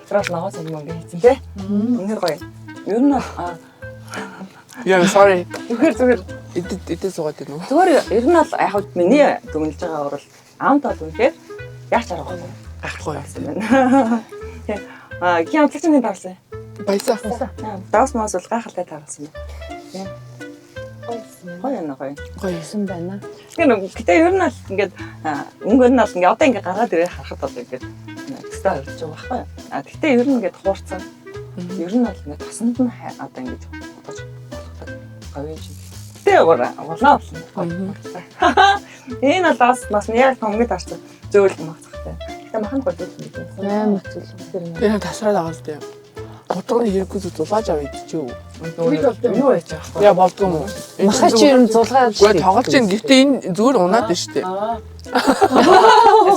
Тэрээс ногоо цэм юм хийсэн те. Үнээр гоё. Ер нь бол
Яа sorry.
Зүгээр зүгээр
идэд суугаад байна уу?
Зүгээр ер нь бол яг хав миний дүгнэлж байгаа бол амт бол үнэхээр яаж арга байхгүй.
Гайхгүй
юм байна. Аа ким амтлагчны давсан.
Баясаа.
Давс мас бол гайхалтай таарсан байна. Гоё юм гоё.
Гоё юм байна.
Тэгэхээр гэтээ ер нь бол ингээд өнгө нь бол ингээд одоо ингээд гаргаад ирээ харахад бол ингээд төстэй харагдаж байгаа байхгүй юу? А гэтээ ер нь ингээд хуурцсан. Ер нь бол ингээд тосонд нь одоо ингээд бодож гоё юм. Гэтээ улаан болсон. Энэ бол бас бас яг томгод харсан зөөл магцахтай. Гэтээ махан гоё зөөл юм.
Амар зөөл.
Тэр тасраад байгаа л дээ. Утганы хэрэггүй зү зулааж авъя идчихв.
Юу яаж байгаа вэ?
Яа болдгоо юм уу?
Махаа чи ер нь зулгаад
Үгүй тоглож чинь гэхдээ энэ зүгээр унаад байна шүү дээ.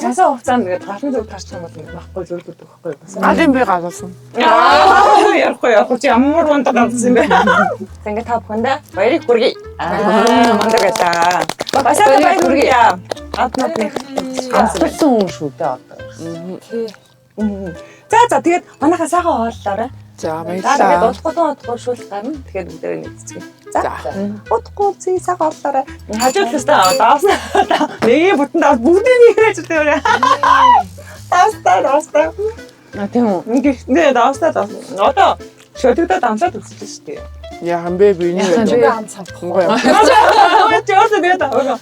Сасан хугацаанд ингээд галын зүг тарчих юм бол ингээд махгүй зөөлөд өгөхгүй бас.
Галын би галуулсан.
Аа ярихгүй чи ямар мундаг галсан юм бэ? За ингээд та бүхэндээ баярыг хүргэе. Аа мундаг байлаа. Бас баяр хүргэе. Аднаа би.
Амсгалсан хүн шүү дээ одоо.
За за тэгээд манайхаа сайхан хооллоорой.
За
Тэгээд
баярлалаа.
удахгүй удахгүй шүүл гарна. Тэгэхээр бүгдээрээ нэгцгээе. За. Удахгүй зүй сайхан хооллоорой. Хажууд хэвээр давсна. Нэг бүтэн давс бүгдийг нэг хийж тэр. Давстаа давстаа.
А тийм үү.
Ингээд нэ давстаа давс. Одоо шөдөгдөө дамсаад өсөж шүү дээ.
Яа хам бэ би энэ
Яхан бэ?
юм.
Ам цавхгүй.
Гоё.
Чи өөрөө тэгээд аваа.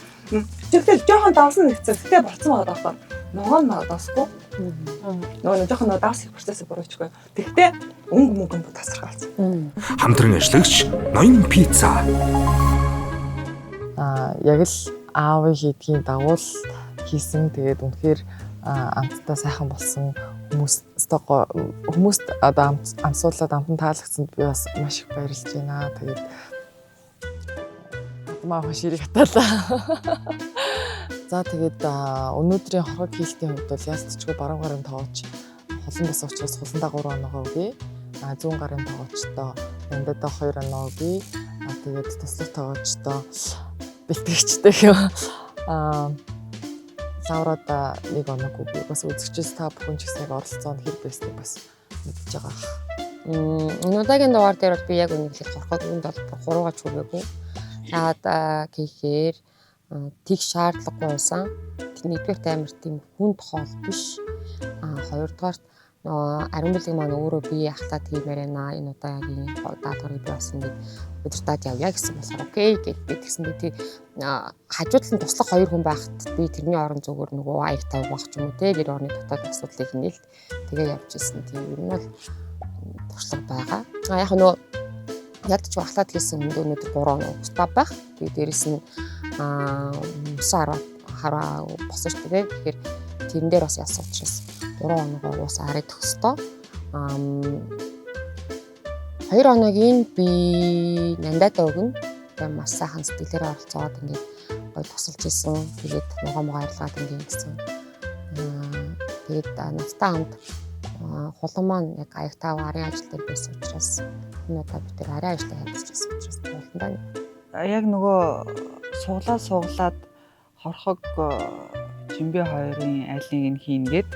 Тэгтэл жоохон давсан нэгцээ. Тэгтээ болцсон байгаа даахгүй. Ногоон маа давсгүй. Нөгөө нэг жоохон нөгөө давс их процесс буруучгүй. Тэгтээ өнгө мөнгө нь тасархаалцсан.
Хамтран ажиллагч Ноён пицца.
Яг л аавын хийдгийн дагуу л хийсэн. Тэгээд үнэхээр амттай сайхан болсон. Хүмүүст одоо амсуулаад амтан таалагдсанд би бас маш их баярлж байна. Тэгээд маа ширийг хатаалаа. За тэгээд өнөөдрийн хорхог хийлтийн хувьд бол яалтчгүй баруун гарын тоогооч хулан бас учраас хуландаа 3 оноогоо өгье. А зүүн гарын тоогоочдоо яндадаа 2 оноо өгье. А тэгээд туслах тоогоочдоо бэлтгэгчтэй юм. А Лавраад нэг оног үгүй. Бас үзэгчээс та бүхэн ч гэсэн яг оролцоо нь хэр байсныг бас мэдж байгаа.
Энэ удаагийн дугаар дээр бол би яг үнийг хэлэх хорхог үнд бол хуруугаач хүрээгүй. Яагаад гэхээр тэг шаардлагагүй байсан. Нэгдүгээрт амар тийм хүнд хоол биш. Хоёрдугаарт нөгөө ариун бэлэг маань өөрөө би ахлаад хиймээр байна. Энэ удаагийн даалгаврыг би бас ингээд удирдаад явъя гэсэн болохоор окей гэж би тэгсэн. Би тий хажуу талд нь туслах хоёр хүн байхад би тэрний орон зүгээр нөгөө аяг тавь байх ч юм уу те гэр орны дотоод асуудлыг хийнэ л тэгээ явж исэн. Тийм ер нь бол туршлага байгаа. Яг нөгөө ядч ахлаад хийсэн хүнд өнөөдөр 3 оноо тусдаа байх. Тэгээ дээрэс нь мөсөн хараа босон шүү дээ. Тэгэхээр тэрэн дээр бас ялсан учраас 3 оноогоо уусаа арай өгөх ёстой. 2 оногийн би нандайдаа өгнө. Тэгээ маш сайхан сэтгэлээрээ оролцоод ингээд гоё тусалж исэн. Тэгээд нугаа мугаа арилгаад ингээд ингэсэн. Тэгээд надтай хамт хулан маань яг аяг тав арын ажил дээр байсан учраас энэ удаа бид тэр арын ажлыг харилцаж байсан учраас хуландаа
яг нөгөө суглаад хорхог жимби хоёрын аль нэг нь хийнгээд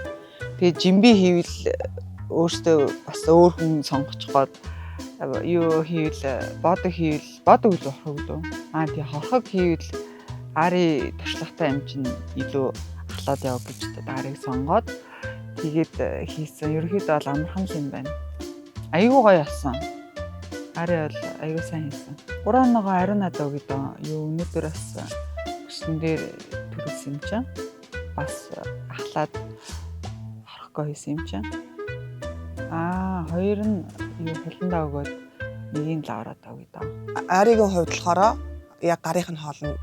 тэгээ жимби хийвэл өөртөө бас өөр хүн сонгочих гээд юу хийвэл бодог хийвэл бодог илүү хорхог лөө. Тий хорхог хийвэл ари туршлагатай юм чинь илүү ахлаад яв гэж арийг сонгоод тэгээд хийсэн. Ерөнхийдөө бол амархан юм байна. Айгүй гоё болсон. Ари бол айгүй сайн хийсэн. 3 оноогоо ариун надаа гэдэг юу өнөөдөр бас өсөн дээр төрүүлсэн юм чинь. Бас ахлаад хорхогоо хийсэн юм чинь. Хоёр нь юу хуландаа өгөөд нэгийг лавраад өгье даа.
Аригийн хувьд болохоор яг гарынх нь хоол нь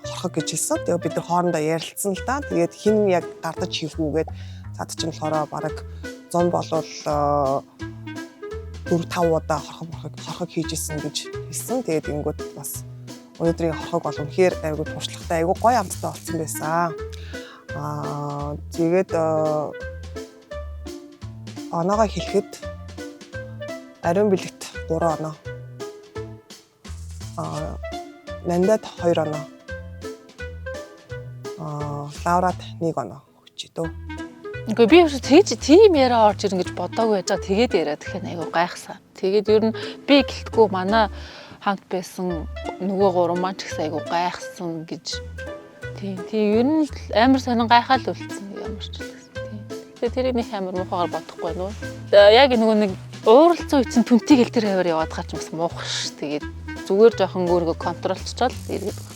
хорхог гэж хэлсэн. Тэгээ бид нар хоорондоо ярилцсан л да. Тэгээд хэн яг гардаж хийх үү гээд цаад чинь болохоор бараг 100 болвол 4-5 удаа хорхог хийж исэн гэж хэлсэн. Тэгээд ингэнгүүт бас өнөөдрийн хорхог бол үнэхээр айгүй туршлагатай, айгүй гоё амттай болсон байсан. Тэгээд оноогоо хэлэхэд ариун бэлэгт 3 оноо. Нандад 2 оноо. Лаврад 1 оноо өгч дөө.
Үгүй би ерөөсөө тэгж тийм яриа орж ирнэ гэж бодоагүй байж байгаа. Тэгээд яриад тэгэхээр айгүй гайхсан. Тэгээд ер нь би гэлтгүй манай хамт байсан нөгөө гурван маань ч гэсэн айгүй гайхсан гэж. Тийм ер нь амар сонин гайхаал үлдсэн ямар ч л гэсэн. Тийм. Тэгээд тэрийг нэг амар муухайгаар бодохгүй байна уу? Яг нөгөө нэг ууралцсан үе чинь түнтийг хэл тэр хавар яваад хаа ч бас муухай ш. Тэгээд зүгээр жоохон өөрийгөө контролччоод эргээд байгаа.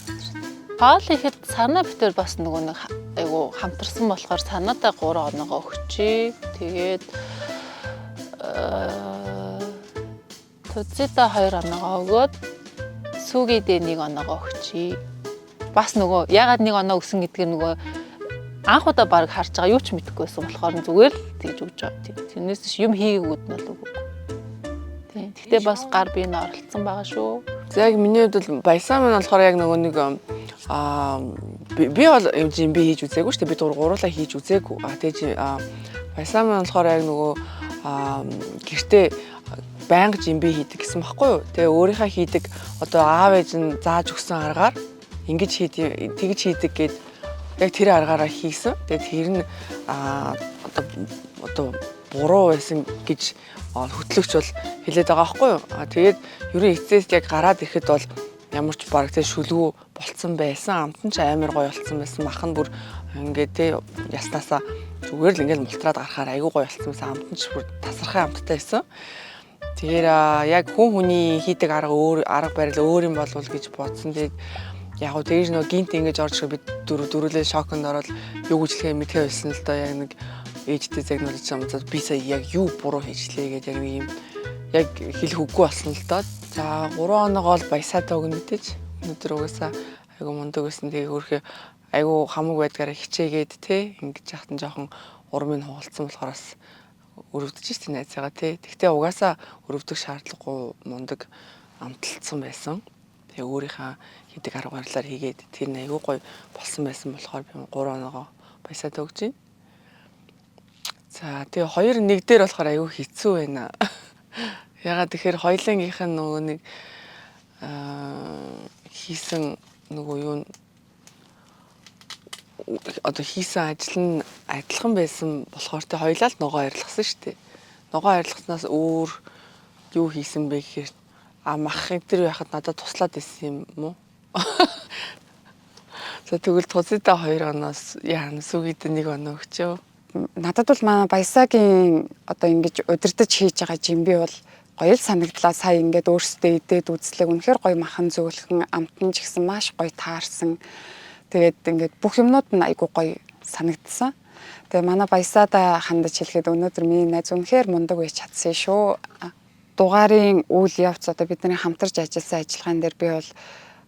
Хоол ихэд санаа битэр бас нөгөө нэг айгу хамтарсан болохоор санаатаа 3 оноогоо өгчээ. Тэгээд Тузида 2 оноогоо өгөөд Сүгидээ 1 оноогоо өгчээ. Бас нөгөө ягаад 1 оноо өгсөн гэдгээр нөгөө анх удаа баг харж байгаа юу ч мэдэхгүй байсан болохоор зүгээр л тэгж өгч байгаа. Тэрнээс биш юм хийгээгүүд нь бол үгүй. Тийм. Гэхдээ бас гар бие нь оролцсон байгаа шүү.
За яг миний хувьд бол баясаа маань болохоор яг нөгөө нэг би бол юм жимби хийж үзээгүй шүү дээ. Би гуруулаа хийж үзээгүй. Тэгээ баясаа маань болохоор яг нөгөө гэртээ байнга жимби хийдэг гэсэн баггүй юу. Тэгээ өөрийнхөө хийдэг одоо аав ээж нь зааж өгсөн аргаар ингэж хийдэг, тэгж хийдэг гэд яг тэр аргаараа хийсэн. Тэгээ тэр нь одоо буруу байсан гэж хөтлөгч бол хэлээд байгаа байхгүй юу. Тэгээд ерөн эцэст яг гараад ирэхэд бол ямар ч баг тэ шүлгүү болцсон байсан. Амт нь ч амар гоё болцсон байсан. Мах нь бүр ингээд тэ яснаасаа зүгээр л ингээд мултраад гарахаар айгүй гоё болцсон байсан. Амт нь ч бүр тасархай амттай байсан. Тэгэхээр яг хүн хүний хийдэг арга өөр, арга барил өөр юм болвол гэж бодсон. Тэгээд яг гоо тэгж нөгөө гинт ингэж орж ирэх би дөрүүлээ шоконд ороод юу гэж хэлэхээ мэдхээ байсан л доо. Яг нэг ээжтэй загнуулж амцаад би сая яг юу буруу хийжлээ гэдээ яг нэг юм яг хэлэх үггүй болсон л доо. За 3 оноогоо л баясаатай өгнө мэдээж. Өнөөдөр угаасаа айгу мундаг байсан. Тэгээ өөрхөө айгу хамаг байдгаараа хичээгээд те ингэж яхад нь жоохон урмыг хугалцсан болохоор бас өрөвдөж шээ найзаагаа те. Тэгтээ угаасаа өрөвдөх шаардлагагүй мундаг амталцсан байсан. Тэгээ өөрийнхөө хийдэг арга барилаар хийгээд тэр нь айгу гоё болсон байсан болохоор би 3 оноогоо баясаатай өгч байна. За тэгээ 2-1 дээр болохоор айгу хэцүү байна. Ягаад тэгэхээр хоёулангийнх нь нөгөө нэг хийсэн нөгөө юу одоо хийсэн ажил нь адилхан байсан болохоор тэ хоёлаа л ногоо арилгасан шүү дээ. Ногоо арилгаснаас өөр юу хийсэн бэ гэхээр мах энэ төр байхад надад туслаад байсан юм уу? За тэгвэл тузидаа 2 оноос яана сүгийдээ 1 оноо өгчөө.
Надад бол манай Баясагийн одоо ингэж удирдах хийж байгаа жимби бол гоё л санагдлаа. Сая ингээд өөрсдөө идээд үзлээ. Үнэхээр гоё махан зөөлхөн, амтан ч гэсэн маш гоё таарсан. Тэгээд ингээд бүх юмнууд нь айгуу гоё санагдсан. Тэгээ манай Баясаада хандаж хэлэхэд өнөөдөр миний найз үнэхээр мундаг байж чадсан шүү. Дугаарын үйл явц одоо бидний хамтарч ажилласан ажиллагаан дээр би бол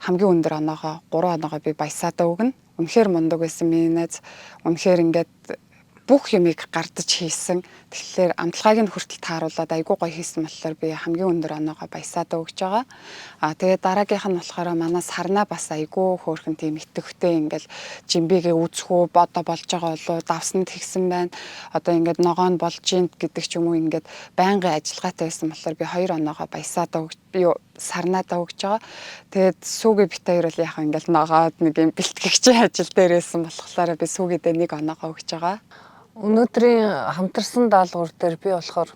хамгийн өндөр оноогоо 3 оноогоо би Баясаада өгнө. Үнэхээр мундаг байсан миний найз. Үнэхээр ингээд бүх юмыг гардаж хийсэн. Тэгэхээр амтлагыг нь хүртэл тааруулаад айгүй гоё хийсэн болохоор би хамгийн өндөр оноогоо Баясаада өгч байгаа. Тэгээд дараагийнх нь болохоор манай Сарнаа бас айгүй хөөрхөн тийм итгэвтэй ингээл жимбигээ үзэх үү одоо болж байгаа болов давсанд тэгсэн байна. Одоо ингээд ногоон болж гин гэдэг ч юм уу ингээд байнгын ажиллагаатай байсан болохоор би 2 оноогоо Баясаада өгч би Сарнаадаа өгч байгаа. Тэгээд сүүгээ бит хоёр бол яг ингээл ногоод нэг юм бэлтгэгчийн ажил дээр байсан болохоор би сүүгээдээ 1 оноогоо өгч байгаа.
Өнөөдрийн хамтарсан даалгавар дээр би болохоор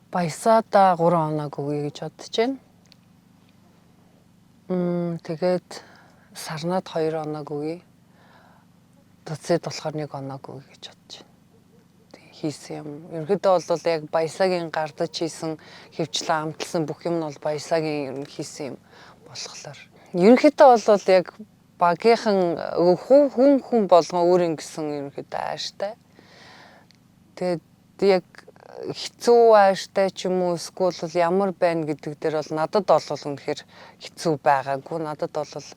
Баясаада 3 оноог өгье гэж бодож байна. Тэгээд Сарнаад 2 оноог өгье. Туцид болохоор 1 оноог өгье гэж бодож байна. Хийсэн юм. Ерөнхийдөө бол яг Баясагийн гардаж хийсэн хөвчлэн амтлсан бүх юм нь бол Баясагийн ер нь хийсэн юм болохоор. Ерөнхийдөө бол яг багийнхан хүн болгон өөр ингэсэн ерөнхийдөө ааштай. Тэгээд яг хэцүү ааштай ч юм уу эсвэл бол ямар байна гэдэг дээр бол надад бол үнэхээр хэцүү байгаагүй. Надад бол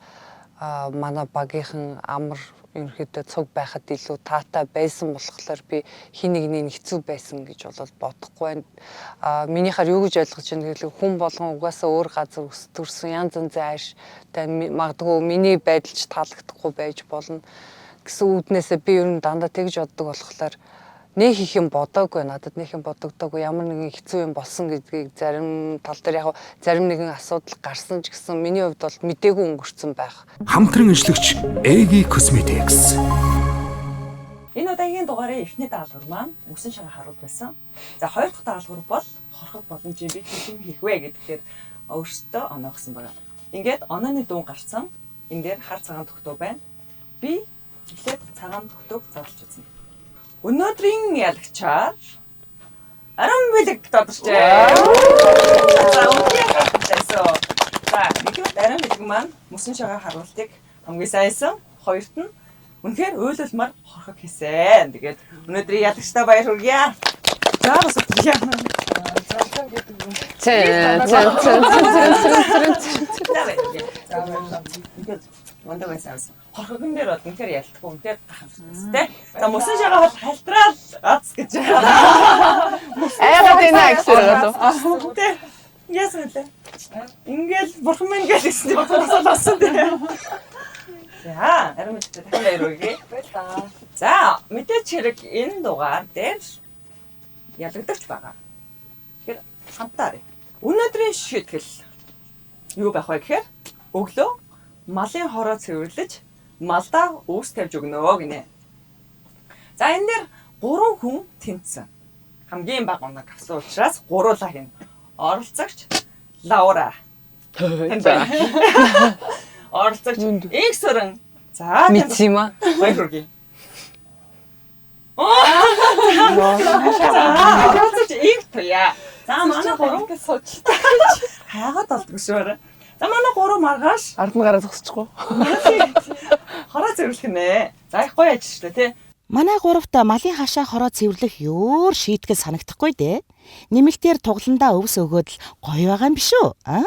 манай багийнхан амар ерөнхийдөө цуг байхад илүү таатай байсан болохоор би хин нэгний хэцүү байсан гэж бол бодохгүй байна. Минийхаар юу гэж ойлгож байна гэвэл хүн болгон угаасаа өөр газар өстөрсөн янз янзын ааштай магадгүй миний байдал ч таалагдахгүй байж болно гэсэн үүднээсээ би ер нь дандаа тэгж боддог болохоор нэг их юм бодоогүй, надад нэг юм бодогдоогүй, ямар нэгэн хэцүү юм болсон гэдгийг зарим тал дээр яг зарим нэгэн асуудал гарсан ч гэсэн миний хувьд бол мдээгүй өнгөрцөн байх.
Хамтран ажиллагч AG Cosmetics.
Энэ удаагийн дугаарын эхний даалгавар маань мөсөн шагаа харуул байсан. За хоёр дахь даалгавар бол хорхог болон жимби хэм хийх вэ гэдгээр өөрсдөө оноогсон байна. Ингээд онооны дуун гарсан. Энэ дээр хар цагаан тогтоо байна. Би эхлээд цагаан тогтоог задлж үзнэ. Өнөөдрийн ялагчаар Арам бэлэг тодорчээ. За өнөөдрийн гайхалтай. За нэгдүгээр Арам бэлэг маань мөсөн шагаа харуултыг хамгийн сайнсан. Хоёрт нь үнэхээр уйлуулмаар хорхог хийсэн. Тэгээд өнөөдрийн ялагчтай баяр хүргье. За бас өглөө.
Цэн цэн цэн цэн цэн цэн.
За баярлалаа. Мундаг байсан. Хорхогон дээр бол үнэхээр ялтгүй, үнэхээр гайхамшигтай. За мөсөн шагаа бол халтраал ац гэж.
Айгаад байна гэсэн үг.
Тэ. Яасан вэ? Ингээл бурхан минь гэл гэсэн чинь бодсоо болсон тэ. За, арим мэдээ дахин баяр хүргэе. Баярлалаа. За, мэдээч хэрэг энэ дугаар дээр ялагдагч байгаа. Тэгэхээр хамтаа. Өнөөдрийн шийтгэл юу байх вэ гэхээр өглөө малын хороо цэвэрлэж малдаа үүс тавьж өгнө гинэ. За энэ дээр 3 хүн тэнцсэн. Хамгийн бага оног авсан учраас гуруулаа хин. Оролцогч Лаура. Оролцогч Инх сүрэн. За
мэдсэн юм аа.
Баяр хүргэе. За оролцогч Инх туяа. За манай гурав сууж. Хайгаад болдгоо шүү. За манай гурав маргааш
ард нь гараа зогсчихгүй.
Хороо цэвэрлэх нэ. За их гоё ажил шүү дээ тий.
Манай гуравт малын хашаа хороо цэвэрлэх өөр шийтгэл санагдахгүй дээ. Нэмэлтээр тугландаа өвс өгөөд л гоё байгаа юм биш үү? Аа?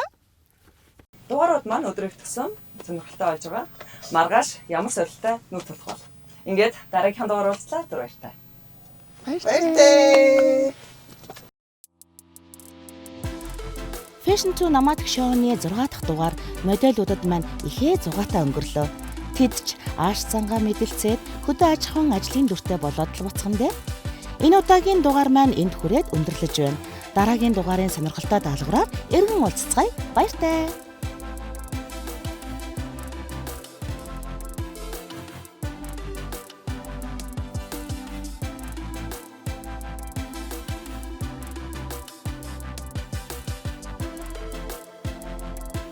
Дугаарууд маань өдөр их тусам сонирхолтой болж байгаа. Маргааш ямар сорилттой нүр тулах бол. Ингээд дараагийнхаа дугаар уулзлаа. Түр баяртай.
Баяртай.
Fashion 2 Nomadic Show-ны 6 дахь дугаар модельудад маань ихээ зугаатай өнгөрлөө. Тэд ч ааш зангаа мэдлцээд хөдөө аж ахуйн ажлын дүртэй болоод л буцхан дээ. Энэ удаагийн дугаар маань энд хүрээд өндөрлөж байна. Дараагийн дугаарын сонирхолтой даалгавраар эргэн уулзцгаая. Баяртай.